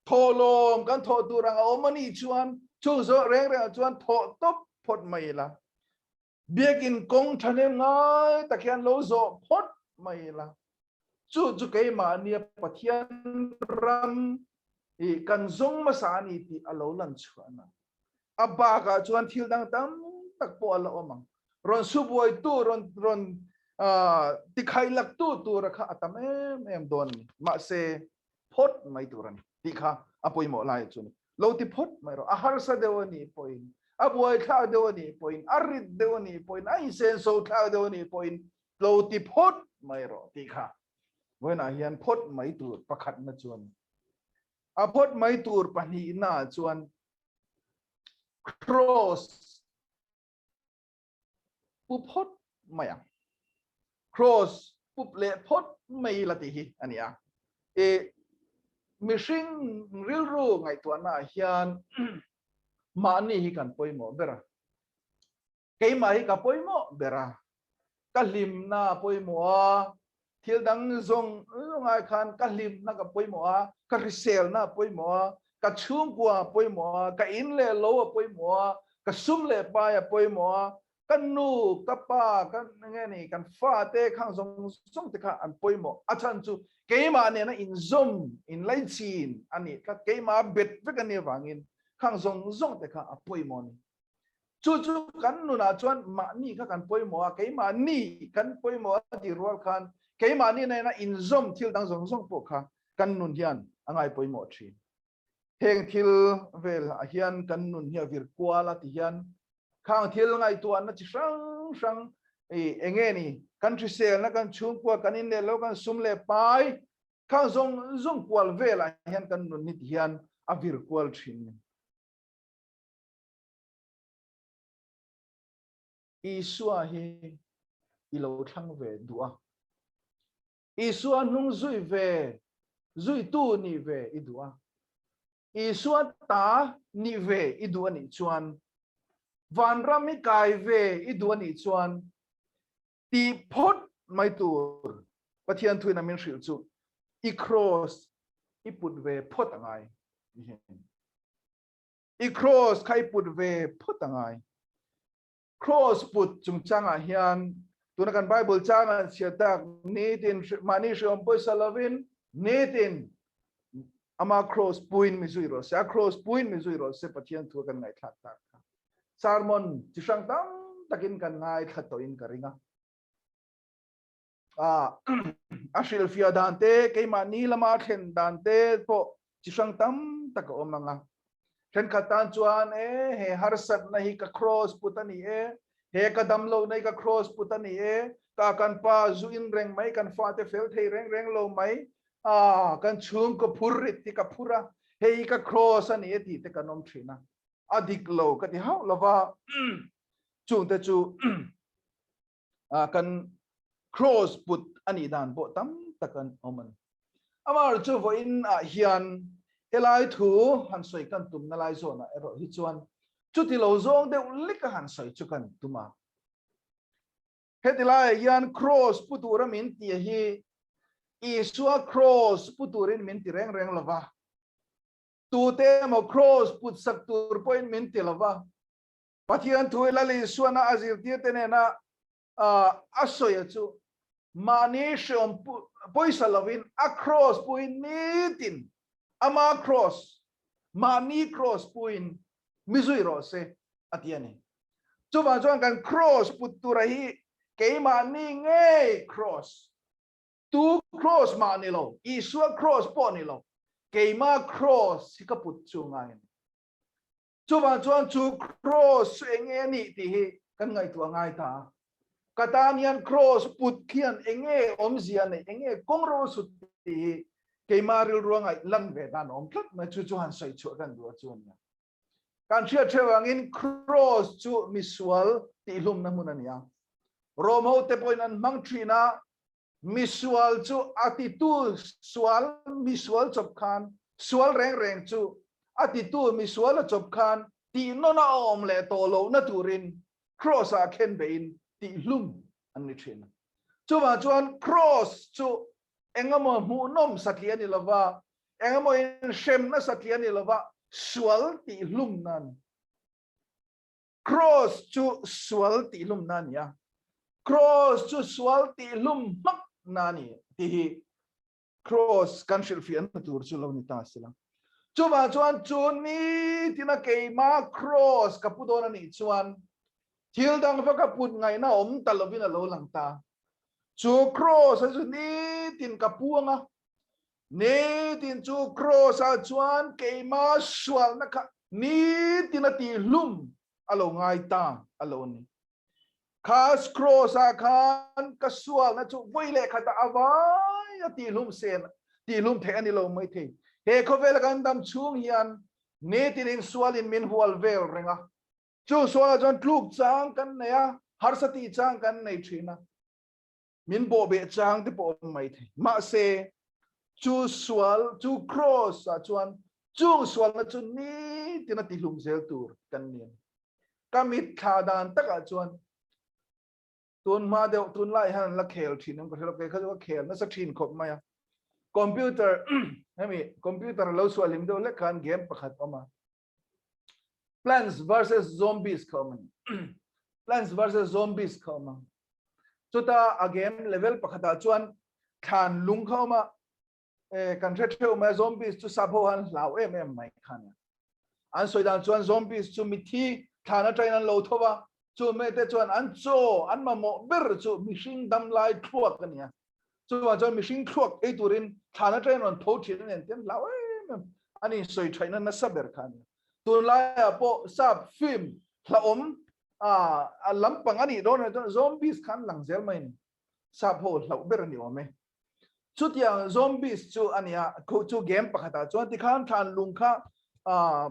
Thawhlawm kan thawh tur ang a awm a nih chuan chung zawh reng rengah chuan thawh tawp phawt mai ila. Biakin kawng thahnem ngai tak hian lo zawh phawt mai ila. Chu chu keimahnia Pathian ram i kan zawng hmasa a ni tih a lo lan chhuahna. A bakah chuan thil dang tam tak pawh a la awm ang. Rawn subuaitu, rawn rawn tikhailaktu tura kha a tam em em dawn a ni. Mahse, phawt mai tur a ni tih kha a pawimawh lai chu a ni. Lo ti phawt mai rawh. A harsa deuh a nih pawhin, a buaithlak deuh a nih pawhin, a rit deuh a nih pawhin, a insenso thlak deuh a nih pawhin lo ti phawt mai rawh tih kha vawiinah hian phawt mai tur pakhatna chu a ni. A phawt mai tur pahnihnaah chuan cross pu phawt mai ang. Cross pup leh phawt mai la tih hi a ni a. E mihring rilru ngaihtuahna ah hian mahni hi kan pawimawh ber a. Keimah hi ka pawimawh ber a. Ka hlimna a pawimawh a, thil dang zawng zawng ai khan ka hlimna ka pawimawh a, ka hriselna a pawimawh a, ka chhungkua a pawimawh a, ka in leh lo a pawimawh a, ka sum leh pai a pawimawh a, ka nu, ka pa, ka nge ni, kan fa te khang zawng zawng te kha an pawimawh. A chhan chu keimah nena inzawm, inlaichin a nih tlat, keimah bet vek a nih avangin khang zawng zawng te kha a pawimawh a ni. Chu chu kan nunah chuan mahni kha kan pawimawh a, keimahni kan pawimawh a tih rual khan keimahni nena inzawm thil dang zawng zawng pawh kha kan nun hian a ngai pawimawh thin. Heng thil vel ah hian kan nun hi a vir kual a ti hian khang thil ngaihtuahna chi hrang hrang i enge ni kan hriselna kan chhungkua kan inleh lo kan sum leh pai khang zawng zawng kual velah hian kan nun hi ti hian a vir kual thin. Isua hi i lo thlang ve duh a. Isua hnung zui ve, zuitu nih ve i duh a. Isua ta nih ve i duh a nih chuan, vanram i kai ve i duh a nih chuan, tih phawt mai tur Pathian thuin a min hrilh chu i cross i put ve phawt a ngai. I cross kha i put ve phawt a ngai. Cross put chungchangah hian tuna kan Bible chang an chhiar tak nitin mahni hriawm pawisa lovin nitin ama cross puin mi zui rawh se, a cross puin mi zui rawh se Pathian thu kan ngaihthlak tak kha. Sermon chi hrang tam takin kan ngaithla tawhin ka ring a. A hrilhfiah dan te, keimahni lama thlen dan te pawh chi hrang tam tak a awm ang a. Thenkhat tan chuan e he harsatna hi ka cross put a ni e, he ka damlohna hi ka cross put a ni e, ka kan pa zu in reng mai, kan fate fel thei reng reng lo mai, a kan chhungkaw phur rit hi ka phur a, hei hi ka cross a ni e tih te kan awm thin a. A dik lo ka ti hauh lova, chungte chu kan cross put a nih dan pawh tam tak an awm a ni. Amah chu vawiin ah hian helai thu han sawi kan tumna lai zawnah erawh hi chuan chuti lo zawng deuh lek a han sawi chu kan tum a. Heti laiah hian cross pu tura min ti hi Isua cross pu turin min ti reng reng lova, tute emaw cross put sak tur pawhin min ti lova, Pathian thu i Lal Isuana a zirtirte nena. A sawi chu mahni hreawm pawisa lovin a cross puiin nitin ama cross mahni cross puiin mi zui rawh se a ti a ni. Chuvang chuan kan cross put tura hi keimahni ngei cross tu cross mah ni lo, Isua cross pawh ni lo, keima cross hi ka put chu ngai a ni. Chuvang chuan chu cross chu eng nge a nih tih hi kan ngaihtuah ngai ta a. Ka tan hian cross put khian eng nge awmzia neih, eng nge kawng ro sut tih hi keimah rilru a ngaih lan ve dan a awm tlat mai. Chu chu han sawi chhuah kan duh a chu a nia. Kan hriat hreuh angin cross chu misual tihhlumna hmun a ni a. Rom hote pawhin an hmang thin a, Misual chu a titu sual misual chawp khan sual reng reng chu a titu misual a chawp khan tih nawn a awm leh tawh lohna turin cross ah khen beihin tih hlum an ni thin. Chuvang chuan cross chu engemaw hmuhnawm satliah a ni lova, engemaw inhremna satliah a ni lova, sual tih hlum nan. Cross chu sual tihlumna a ni a, cross chu sual tihlum hmakna a ni tih hi cross kan hrilhfiahna tur chu lo ni ta sila. Chuvang chuan chu nitina keima cross ka pu dawn a nih chuan thil dang va ka put ngaihna awm ta lovin a lo lang ta. Chu cross a chu nitin ka pu anga, Nitin chu Cross-ah chuan keima sualna kha nitin a tihhlum a lo ngai ta a lo ni. Kha Cross-ah khan ka sualna chu vawi leh khatah a vai a tihhlum sen, tihhlum theih a ni lo mai thei. He khawvela kan dam chhung hian nitin in sualin min hual vel reng a. Chu sualah chuan tluk chang kan nei a, harsa tih chang kan nei thin a. Min bawhbeh chang te pawh awm mai thei. Mahse, chu sual, chu cross ah chuan chung sualna chu nitin a tihlum zel tur kan ni a ni. Ka mitthla dan takah chuan tun hma deuh, tun lai hian an la khel thin ang ka hre lo, kei kha chu ka khel nasa thin khawp mai a. Computer, hemi computer lo suah hlim deuh hlek khan game pakhat awm a. Plants versus Zombies kha awm a ni. Plants versus Zombies kha awm a. Chuta a game level pakhatah chuan thlan lung kha awm a, eh, kan hre theuh mai a, zombies chu sap ho han hlau em em mai kha nia. An sawi dan chuan zombies chu mithi thlan atangin an lo tho va, chu mete chuan an chaw an mamawh ber chu mihring dam lai thluak a nia. Chuvang chuan mihring thluak ei turin thlan atangin rawn tho thin a nen tian hlau em em a ni sawi thaihna nasa ber kha a nia. Tunlaiah pawh sap film hlauhawm a lampang a nih dawn ah chuan zombies kha an lang zel mai a ni. Sap ho hlauh ber a ni awm e. Chutiang zombies chu a nia, chu game pakhatah chuan tikhan thlan lung kha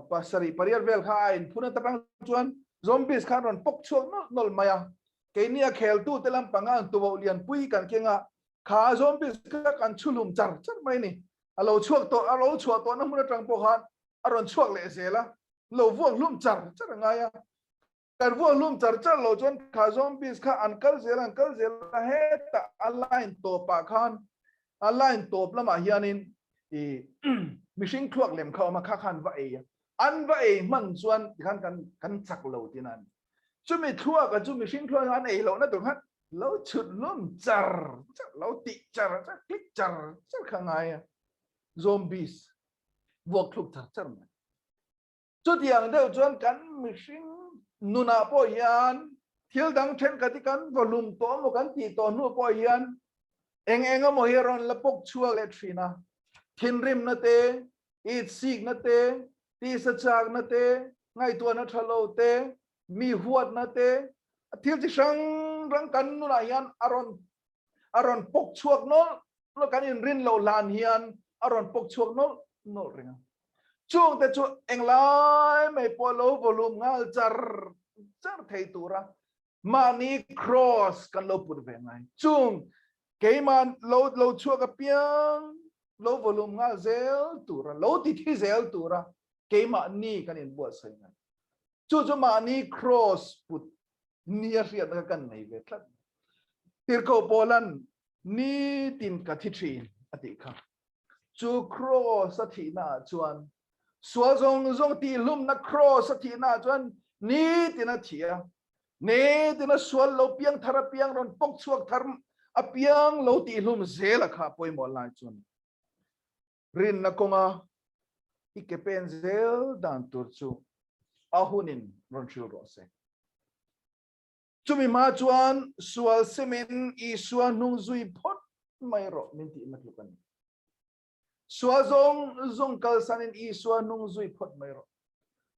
pasarih pariat vel kha a inphun a takang chuan zombies khan rawn pawk chhuak nawlh nawlh mai a. Keini a kheltute lampanga an tuboh lianpui kan keng a, kha zombies kha kan chhuhlum char char mai a ni. A lo chhuak tawh, a lo chhuah tawhna hmun atang pawh khan a rawn chhuak leh zel a, lo vuak hlum char char a ngai a. Kan vuak hlum char char lo chuan kha zombies kha an kal zel an kal zel a, hetah a line tawpah khan a line tawp lamah hianin i mihring thluak lem kha a awm a, kha khan va ei a. An va ei hman chuan tikhan kan kan chak lo tihna a ni. Chumi thluaka chu mihring thluak an ei lohna tur khan lo chhut hlum char char, lo tih char char, click char char kha ngai a. Zombies vuak thluk char char mai. Chutiang deuh chuan kan mihring nunah pawh hian thil dang thenkhat hi kan va hlum tawh emaw kan tih tawh hnu pawh hian eng eng emaw hi rawn la pawk chhuak leh thin a. Thinrimna te, itsikna te, tisa chakna te, ngaihtuahna tha lo te, mi huatna te, thil chi hrang hrang kan nunah hian a rawn a rawn pawk chhuak nawlh nawlh kan inrin loh hlan hian a rawn pawk chhuak nawlh nawlh reng a. Chungte chu englai mai pawh lo volume nghal char char thei tura mahni cross kan lo put ve ngai. Chung keimah lo lo chhuak apiang lo volume nghal zel tura lo ti thi zel tura keimahni kan inbuatsaih ngai. Chu chu mahni cross put nia hriatna kha kan nei ve tlat. Tirhkoh Paulan nitin ka thi thin a tih kha. Chu cross a thihna ah chuan sual zawng zawng tihhlumna cross a thihna ah chuan nitin a thi a. Nitina sual lo piang thar apiang rawn pawk chhuak thar apiang lo tihhlum zel a kha pawimawh lai chuan rinna kawnga i ke pen zel dan tur chu a hunin rawn hril rawh se. Chumi hma chuan sual simin Isua hnung zui phawt mai rawh min tihna tluk a ni. Sual zawng zawng kalsanin Isua hnung zui phawt mai rawh.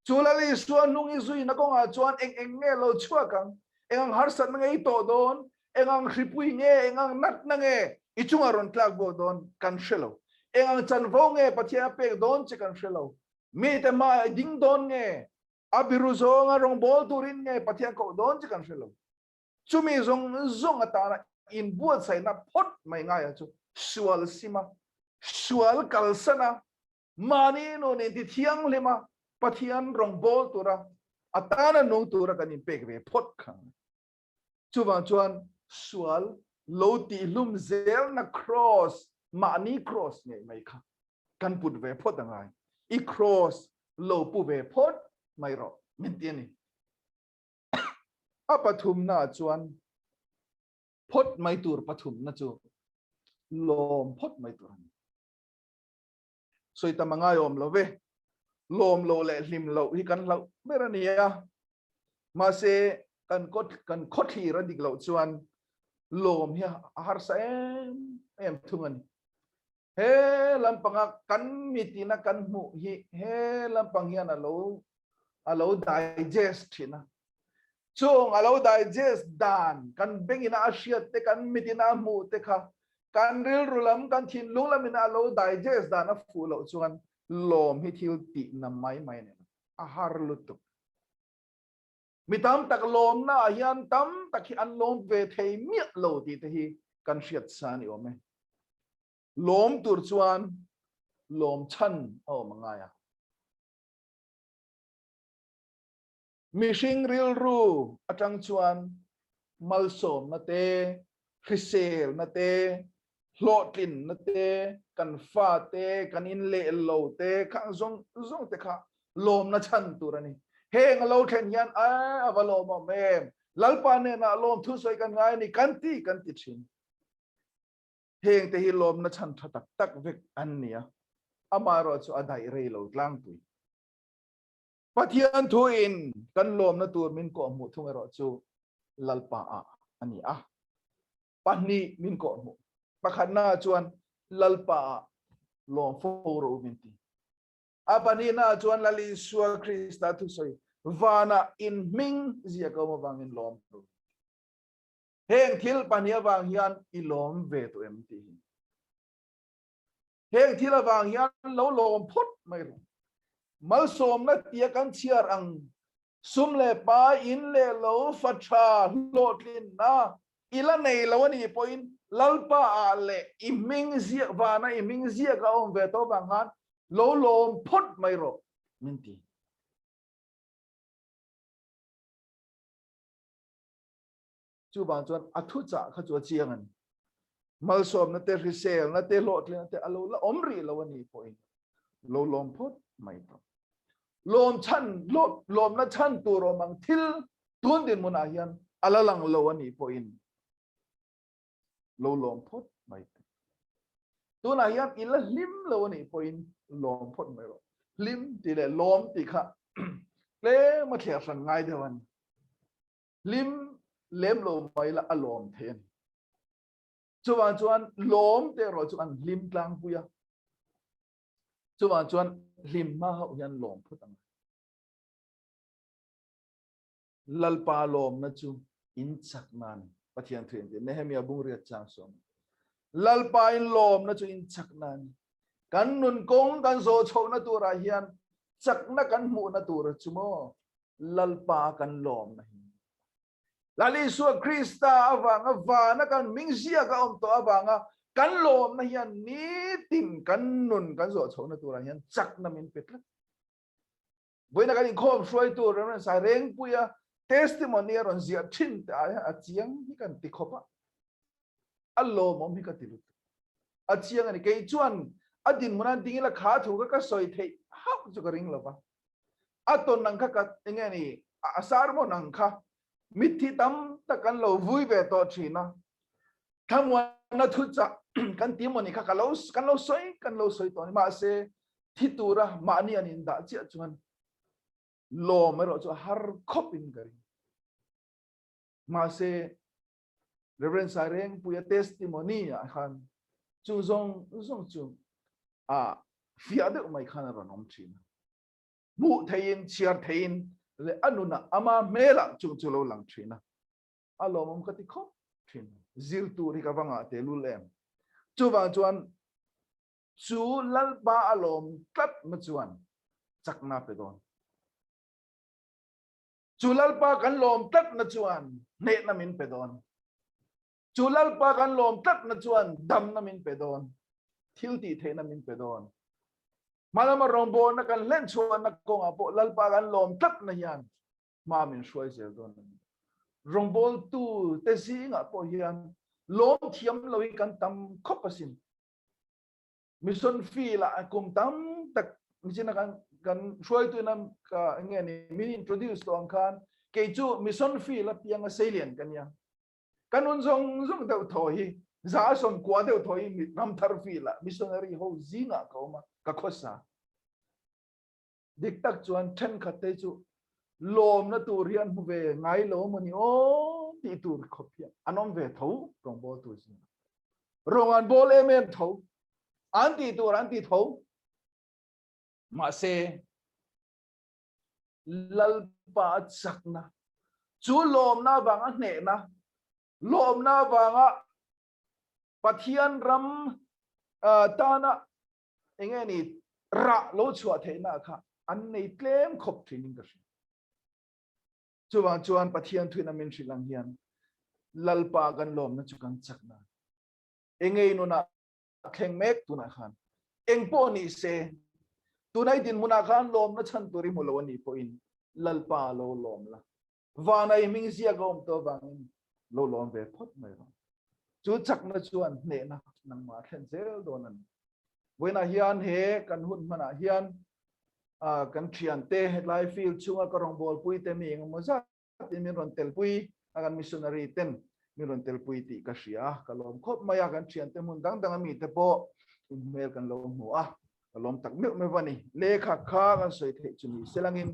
Chu Lal Isua hnung i zuina kawngah chuan eng eng nge lo chhuak ang? Eng ang harsatna nge i tawh dawn? Eng ang hripui nge, eng ang natna nge i chungah rawn tlak bo dawn kan hre lo. Eng ang chanvo nge Pathian a pek dawn che kan hre lo. Mite hmaah i ding dawn nge? A biru zawnga rawngbâwl turin nge Pathian koh dawn che kan hre lo. Chumi zawng zawng atana inbuatsaihna phawt mai ngaia chu sual sima, sual kalsana, mahni nun inti thianghlima Pathian rawngbâwl tura atana nung tura kan inpek ve phawt kha. Chuvang chuan sual lo tihlum zelna kraws, mahni kraws ngei mai kha kan put ve phawt a ngai. I kraws lo pu ve phawt mai rawh min ti a ni. A pathumna ah chuan phawt mai tur pathumna chu lawm phawt mai tur a ni. Sawi tam a ngaiawm lo ve. Lawm lo leh hlim loh hi kan hlauh ber a ni a. Mahse kan kawt kan khawthlir a dik loh chuan lawm hi a harsa em em thung a ni. He lampanga kan mitina kan hmuh hi he lampang hian a lo a lo digest thin a. Chung a lo digest dan kan bengina a hriat te kan mitina a hmuh te kha kan rilru lam kan thinlung lamina a lo digest dan a fuh loh chuan lawm hi thil tihna mai mai a ni lo. A har lutuk. Mi tam tak lawmna ah hian tam tak hi an lawm ve thei miah lo tih te hi kan hriat sa a ni awm e. Lawm tur chuan lawm chhan a awm a ngai a. Mihring rilru atang chuan malsawmna te, hriselna te, hlawhtlinna te, kan fa te, kan in leh lo te, khang zawng zawng te kha lawmna chhan tur a ni. Heng a lo thlen hian a a va lawmawm em, Lalpa hnenah lawmthu sawi kan ngai a ni kan ti kan ti thin. Heng te hi lawmna chhan tha tak tak vek an ni a, amaherawh chu a daih rei lo tlangpui. Pathian thuin kan lawmna tur min kawhhmuh thung erawh chu Lalpa ah a ni a. Pahnih min kawhhmuh. Pakhatna chuan Lalpa ah lawm fo rawh u min ti. A pahnihna chuan Lal Isua Krista thusawi vanah in hming ziak a awm avangin lawm rawh u. Heng thil pahnih avang hian i lawm ve tawh em tih hi. Heng thil avang hian lo lawm phawt mai rawh. Malsawmna tia kan chhiar ang sum leh pa in leh lo fa tha hlawhtlinna i la nei lo a nih pawhin Lalpa ah leh i hming ziak vana i hming ziak a awm ve tawh vang khan lo lawm phawt mai rawh min ti. Chuvang chuan a thuchah kha chu a chiang a ni. Malsawmna te, hriselna te, hlawhtlinna te a lo la awm rih lo a nih pawhin lo lawm phawt mai tawh. Lawm chhan, lawmna chhan tur awm ang thil tun dinhmunah hian a la lang lo a nih pawhin lo lawm phawt mai tawh. Tunah hian i la hlim lo a nih pawhin lawm phawt mai rawh. Hlim tih leh lawm tih kha tlem a thliar hran ngai deuh a ni. Hlim lem lo mai la a lawm thei a ni. Chuvang chuan lawm te erawh chu an hlim tlangpui a. Chuvang chuan hlim hma hauh hian lawm phawt ang. Lalpa lawmna chu in chak nan Pathian thu in ti Nehemia bungriat chang sawm. Lalpa in lawmna chu in chak nan kan nun kawng kan zawh chhohna turah hian chakna kan hmuhna tur chu maw Lalpa kan lawmna hi. Lal Isua Krista avanga vana kan hming ziak a awm tawh avanga kan lawmna hian nitin kan nun kan zawh chhohna turah hian chakna min pe tlat. Vawiina kan inkhawm hruaitu Reverend Sairengpuia testimony a rawn ziah thin te ah hian a chiang hi kan ti khawp a. A lawmawm hi ka ti lutuk. A chiang a ni. Kei chuan a dinhmun a ding ila kha thu kha ka sawi theih hauh chu ka ring lo va. A tawn ang kha ka enge ni a sermon ang kha. Mitthi tam tak kan lo vui ve tawh thin a. Thlamuanna thuchah kan ti mawni kha ka lo kan lo sawi kan lo sawi tawh a ni. Mahse thi tura mahni an indah chiah chuan lawm erawh chu a har khawp in ka ring. Mahse Reverend Sairengpuia testimony ah khan chu zawng zawng chu a fiah deuh mai khan a rawn awm thin a. Hmuh theihin, chhiar theihin leh a nunah ama hmelah chung chu lo lang thin a. A lawmawm ka ti khawp thin. Zir tur hi ka va ngah tehlul em. Chuvang chuan chu Lalpa a lawm tlat na chuan chakna pe dawn. Chu Lalpa kan lawm tlat na chuan hnehna min pe dawn. Chu Lalpa kan lawm tlat na chuan damna min pe dawn. Thil tih theihna min pe dawn. Hmalama rawngbawlna kan hlen chhuahna kawngah pawh Lalpa kan lawm tlat na hian hma min hruai zel dawn a ni. Rawngbawltu te zingah pawh hian lawm thiam lo hi kan tam khawp asin. Mission field ah kum tam tak michina kan kan hruaitu in ka nge ni min introduce tawh ang khan kei chu mission field a pianga seilian ka nia. Kan un zawng zawng deuh thaw hi za sawm kua deuh thaw hi ramthar field ah missionary ho zingah ka awm a, ka khawsa. Dik tak chuan thenkhat te chu lawmna tur hi an hmu ve ngai lo maw ni aw tih tur khawp hian an awm ve tho rawngbawl tur zingah. Rawng an bawl em em tho, an tih tur an ti tho. Mahse Lalpa a chakna, chu lawmna avanga hnehna, lawmna avanga Pathian ram tana enge ni rah lo chhuah theihna kha an nei tlem khawp thin in ka hria. Chuvang chuan Pathian thuin a min hrilh ang hian Lalpa kan lawmna chu kan chakna. Engei nunah thleng mek tunah khan eng pawh ni se tunai dinhmunah khan lawmna chhan tur i hmu lo a nih pawhin Lalpa lo lawm la. Vana i hming ziak a awm tawh avangin lo lawm ve phawt mai rawh. Chu chakna chuan hnehna nangmah thlen zel dawn a ni. Vawiinah hian he kan hun hmanah hian kan thiante hetlai field chhunga ka rawngbawlpui te mi engemaw zatin min rawn telpui a, kan missionary ten min rawn telpui tih ka hria a, ka lawm khawp mai a, kan thiante hmun dang dang ami te pawh inhmel kan lo hmu a. Ka lawm tak meuh meuh a ni. Lehkha kha kan sawi theih chu ni selangin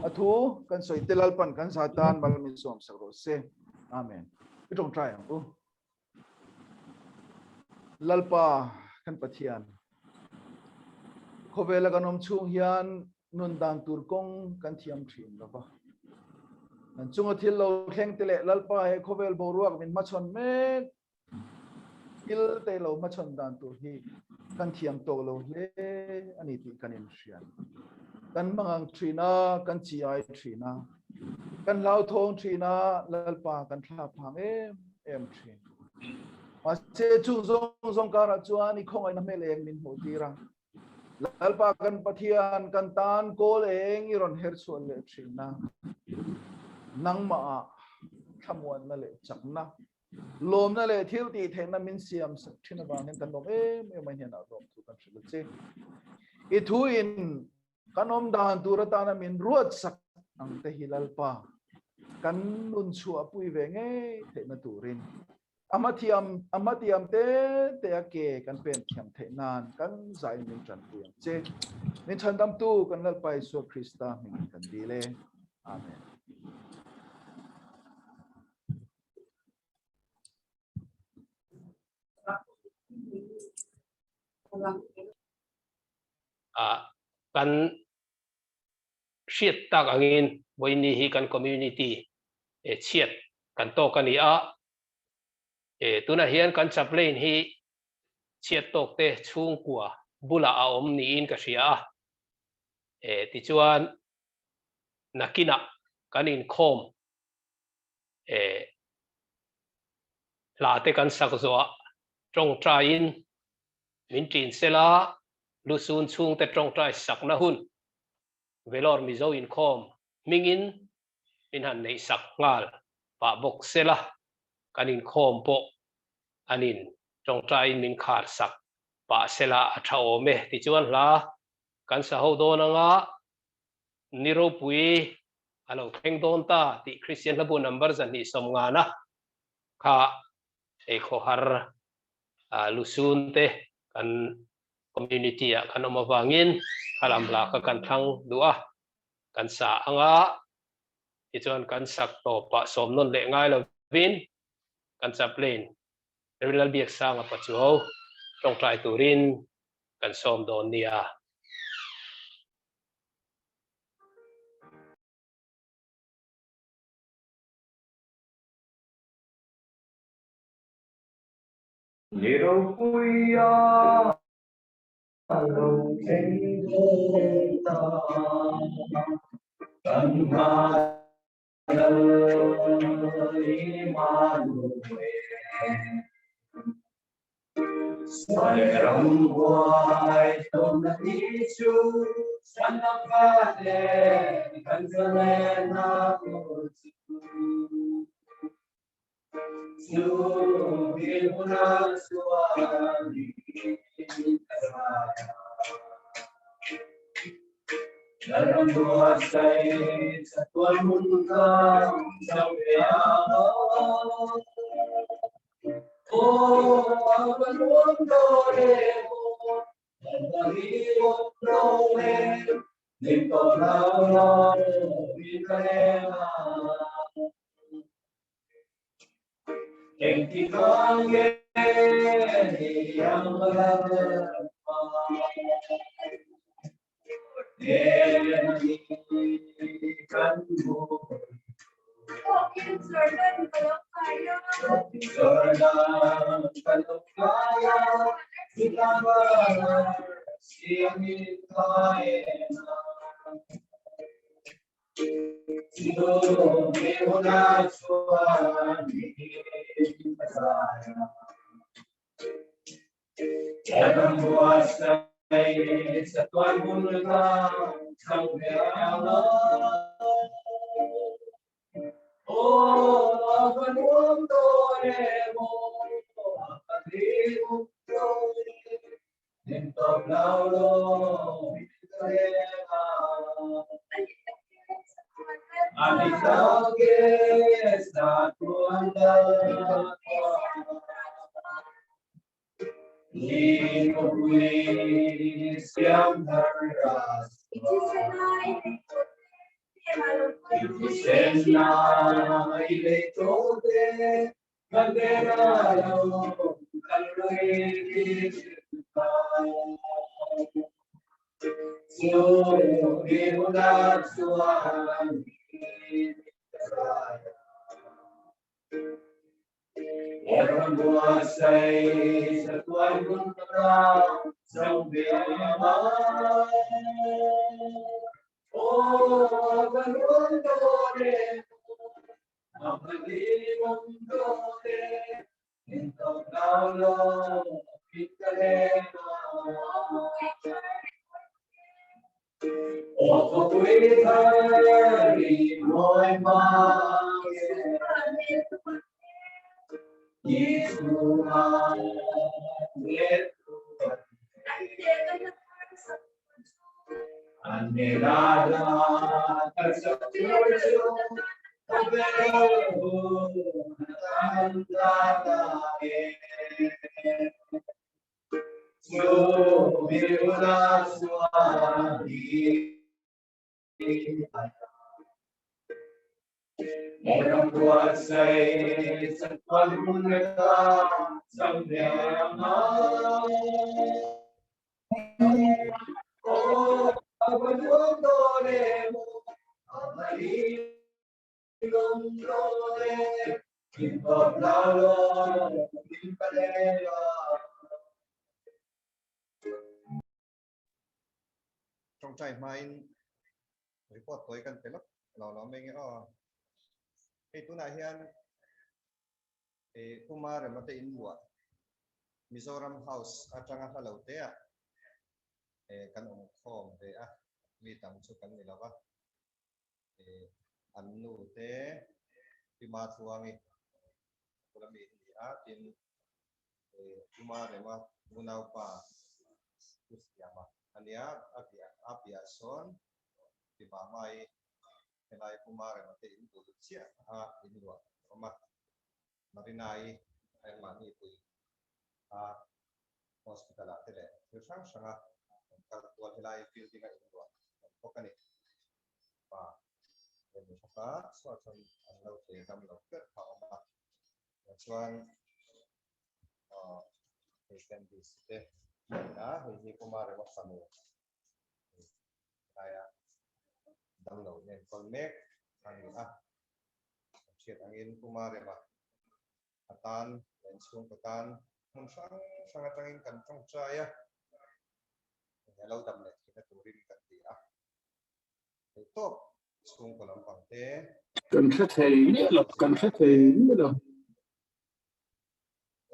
a thu kan sawi te Lalpan kan za tan mal min sawm sak rawh se. Amen. I tawngtai ang u. Lalpa kan Pathian, khawvela kan awm chhung hian nun dan tur kawng kan thiam thin lova. Kan chunga thil lo thleng te leh Lalpa he khawvel boruak min hmachhawn mek Thil te lo hmachhawn dan tur hi kan thiam tawh lo hle a ni tih kan inhria. Kan mangang thin a, kan chi ai thin a, kan hlauthawng thin a, Lalpa kan thla phang em em thin. Mahse chung zawng zawng karah chuan i khawngaihna hmel eng min hmuh tir a. Lalpa kan Pathian kan tan kawl eng i rawn her chhuah leh thin a. Nangmah thlamuanna leh chakna Lawmna leh thil tih theihna min siam sak thin avangin kan lawm em em a hnenah lawm thu kan hrilh a che. I thu in kan awm dan tur atana min ruat sak ang te hi Lalpa kan nun chhuah pui ve ngei theihna turin ama thiam ama tiam te te a ke kan pen thiam theih nan kan zai min tanpui ang che. Min chhandamtu kan Lalpa Isua Krista hmingin kan dil e. Amen. Kan hriat tak angin vawiin hi kan community chhiat kan tawk a ni a, tunah hian kan chaplain hi chhiat tawk te chhungkua bulah a awm niin ka hria a, tichuan nakinah kan inkhawm hla te kan sak zawh tawngtaiin min ṭin sela lusun chhungte tawngtai sakna hun Vellore Mizo inkhawm hmingin min han neih sak nghal pah bawk sela kan inkhawm pawh anin tawngtaiin min khar sak pah sela a tha awm e. Tichuan hla kan sa ho dawn anga ni ropui. a lo thleng dawn ta tih Kristian hlabu number 250 na kha ei khawhar lusun te kan community ah kan awm avangin khalam hla kha kan thlang duh a, kan sa anga tichuan kan sak tawpah sawm nawn leh ngai lovin kan chaplain Rinlal Biaksanga Pachuau tawngtai turin kan sawm dawn nia. Ni ropuia lo thleng dawn ta, kan nghal Immanuel. Sual ram buai tlawmna ni chu chhandam fate kan zalenna tur chu. Chu mi hunah chuan Lalram buatsaih chatuan hmun kan zo ve ang. Tawngtai hmain report tawi kan pe lawk lo lo mai nge aw. Hei tunah hian Puma Remate in luah Mizoram House atanga hla lo te ah kan awm khawm ve a, mi tam chu kan ni lo va. An nu te Pima Tluangi bula mi hi ni a, tin Puma Rema unaupa Pu Siama a nia, a piah sawn Pima Mai. Helai Puma rema te in bul chiah a in luah a awm a, Marina-i engmahni pui a hospital ah te leh thil hrang hrang a an kal kual helai building a in luah awm bawk a ni. Pa leh mi hrawk a chhuah chuan an lo thei dam lo ber kha a awm a, chuan hei Candice te a ni a, hei hi Puma rema fanu laia damlo nen kawl mek a ni a. Kan hriat angin Puma Rema atan leh inchhungkaw tan hmun hrang hrang atangin kan tawngtai a, enge lo dam leh theihna turin kan ti a. Theihtawp chhungkaw lampang te. Kan hre thei miah lo, kan hre thei miah lo.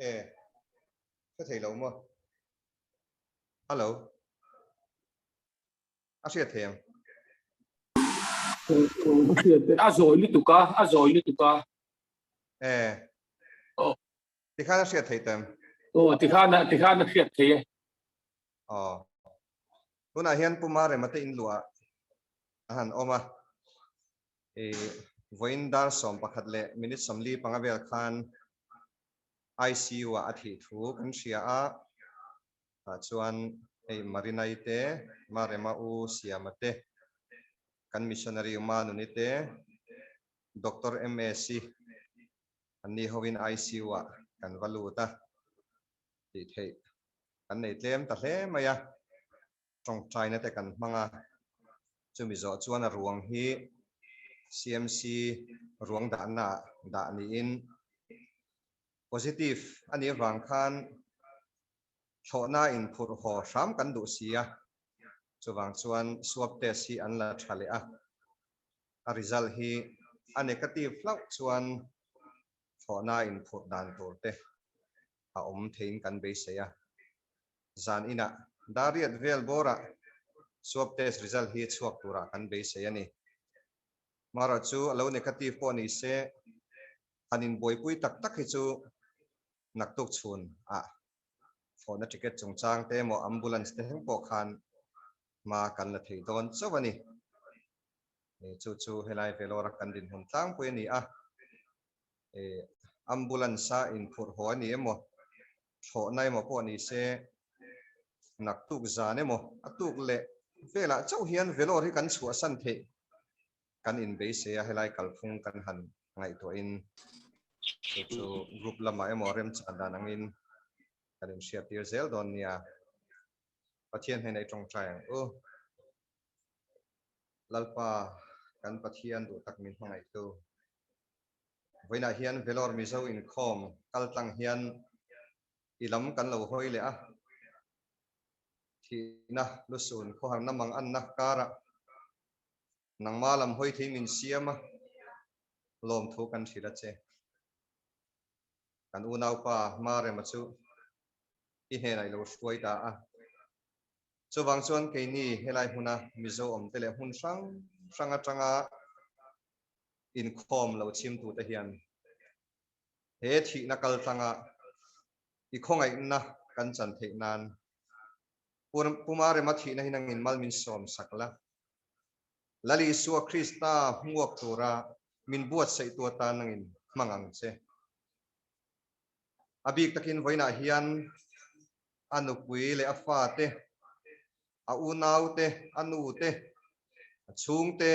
E, hre thei lo maw? Hello. A hriat thei ang. A zawi lutuk a, a zawi lutuk a. Eh. Oh. Tikhan a hriat thei tem. Oh, tikhan tikhan a hriat thei e. Oh. Tunah hian Puma Remate in luah a han awm a. E vawiin dar 11 leh minute 45 vel khan ICU ah a thih thu kan hria a, tah chuan hei Marinai te, Marema u Siama te, kan missionary u Manuni te, Doctor MAC an ni hovin ICU ah kan va lut a, tih theih kan nei tlem ta hle mai a, tawngtaina te kan hmang a, chumi zawh chuan a ruang hi CMC ruang dahna ah dah niin positive a nih avang khan thlawhna in phurh haw hram kan duh si a, chuvang chuan swab test hi an la tha leh a, a result hi a negative hlauh chuan thlawhna in phurh dan tur te a awm theiin kan beisei a. Zan inah Dariat vel bawrah swab test result hi chhuak turah kan beisei a ni. Mara chu a lo negative pawh ni se, han inbuaipui tak tak hi chu naktuk chhun ah thlawhna ticket chungchang te emaw ambulance te thleng pawh khan hma kan la thei dawn chauh a ni. Chu chu helai Vellore-a kan dinhmun tlangpui a ni a. Ambulance-a inphurh haw a ni emaw, thlawhna emaw pawh ni se, naktuk zan emaw a tuk leh velah chauh hian Vellore hi kan chhuahsan theih kan inbeisei a, helai kalphung kan han ngaihtuahin chu chu group lamah emaw remchan dan angin kan inhriattir zel dawn nia. Pathian hnenah i tawngtai ang u. Lalpa kan Pathian duh tak min hmangaihtu. Vawiinah hian Vellore Mizo inkhawm kal tlang hian i lam kan lo hawi leh a, thihna lusun khawharna mang anna karah nangma lam hawi thei min siam a, lawmthu kan hrilh a che. Kan unaupa Marema chu i hnenah i lo hruai ta a. Chuvang chuan keini helai hmuna Mizo awmte leh hmun hrang hrang atanga inkhawm lo chhimtute hian he thihna kaltlanga i khawngaihna kan chan theih nan Puma Rema thihna hi nangin mal min sawm sak la. Lal Isua Krista hmuak tura min buatsaihtu atan nangin hmang ang che. A bik takin vawiinah hian a nupui leh a fate, a unaute, a nute, a chhungte,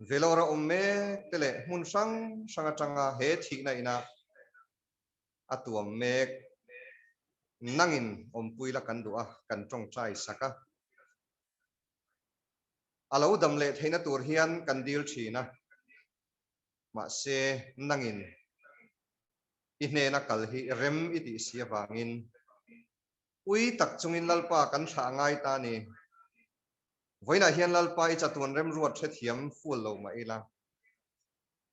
Vellore awm mek te leh hmun hrang hrang atanga he thihna ina a tuam mek nangin awmpui la kan duh a, kan tawngtai sak a. A lo dam leh theihna tur hian kan dil thin a, mahse nangin i hnena kal hi rem i tih si avangin ui tak chungin Lalpa kan thlah ngai ta ni. Vawiinah hian Lalpa i chatuan remruat hrethiam fual lo mah ila,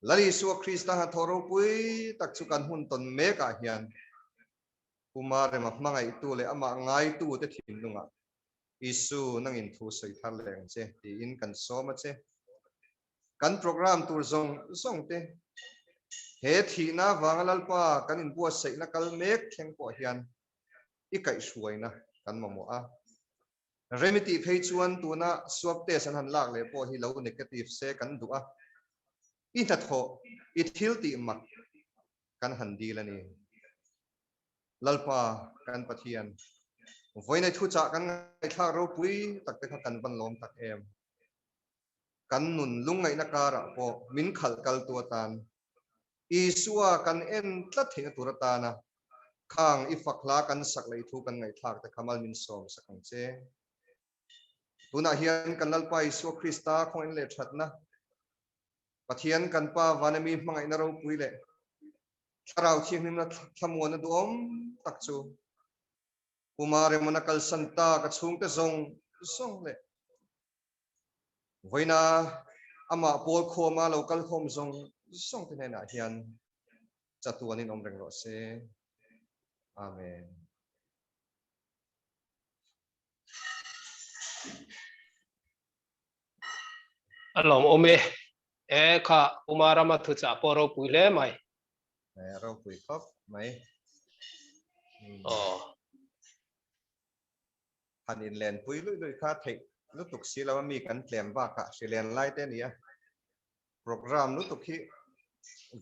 Lal Isua Krista hnathawh ropui tak chu kan hun tawn mekah hian Puma rema hmangaihtu leh amah ngaitute thinlungah Isu nangin thu sawi thar leh ang che tiin kan sawm a che. Kan program tur zawng zawng te he thihna vanga Lalpa kan inbuatsaihna kal mek thleng pawh hian i kaihhruaina kan mamawh a. Remi tih phei chuan tuna swab test an han lak leh pawh hi lo negative se kan duh a, i hnathawh, i thil tih mak kan han dil a ni. Lalpa kan Pathian, vawiinai thuchah kan ngaihthlak ropui tak te kha kan van lawm tak em. Kan nun lungngaihna karah pawh min khalh kaltu atan Isua kan en tlat theihna tur atana khang i fak hla kan sak leh i thu kan ngaihthlak te kha mal min sawm sak ang che. Tunah hian kan Lalpa Isua Krista khawngaihna leh thatna, Pathian kan Pa vana mi hmangaihna ropui leh Thlarau Thianghlimna thlamuanna duhawm tak chu Puma Remona kalsan ta ka chhungte zawng zawng leh Vawiina amah pawl khawma lo kal khawm zawng zawng te hnenah hian chatuanin awm reng rawh se. Amen. A lawm awm e. E kha Uma rama thuchah pawh ropui hle mai. E ropui khawp mai. Aw. Han inlenpui luih luih kha theih lutuk si lo a mi kan tlem bakah hrilen lai te a ni a. Programme lutuk hi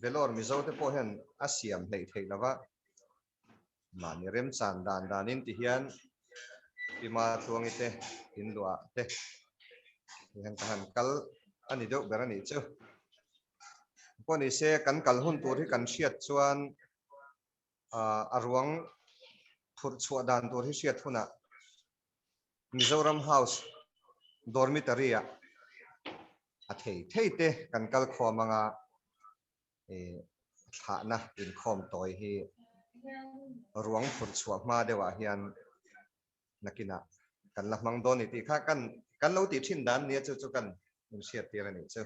Vellore Mizo te pawh hian a siam hleih theih lo va, mahni remchan dan danin ti hian Pima Tluangi te inluah te hian ka han kal a ni deuh ber a nih chu. Pawh ni se kan kal hun tur hi kan hriat chuan a ruang phurh chhuah dan tur hi hriat hunah Mizoram House Dormitory ah a thei thei te kan kal khawm anga thlahna inkhawm tawi hi ruang phurh chhuah hma deuhah hian nakinah kan la hmang dawn ni tih kha kan kan lo tih thin dan nia chu chu kan inhriat tir a nih chu.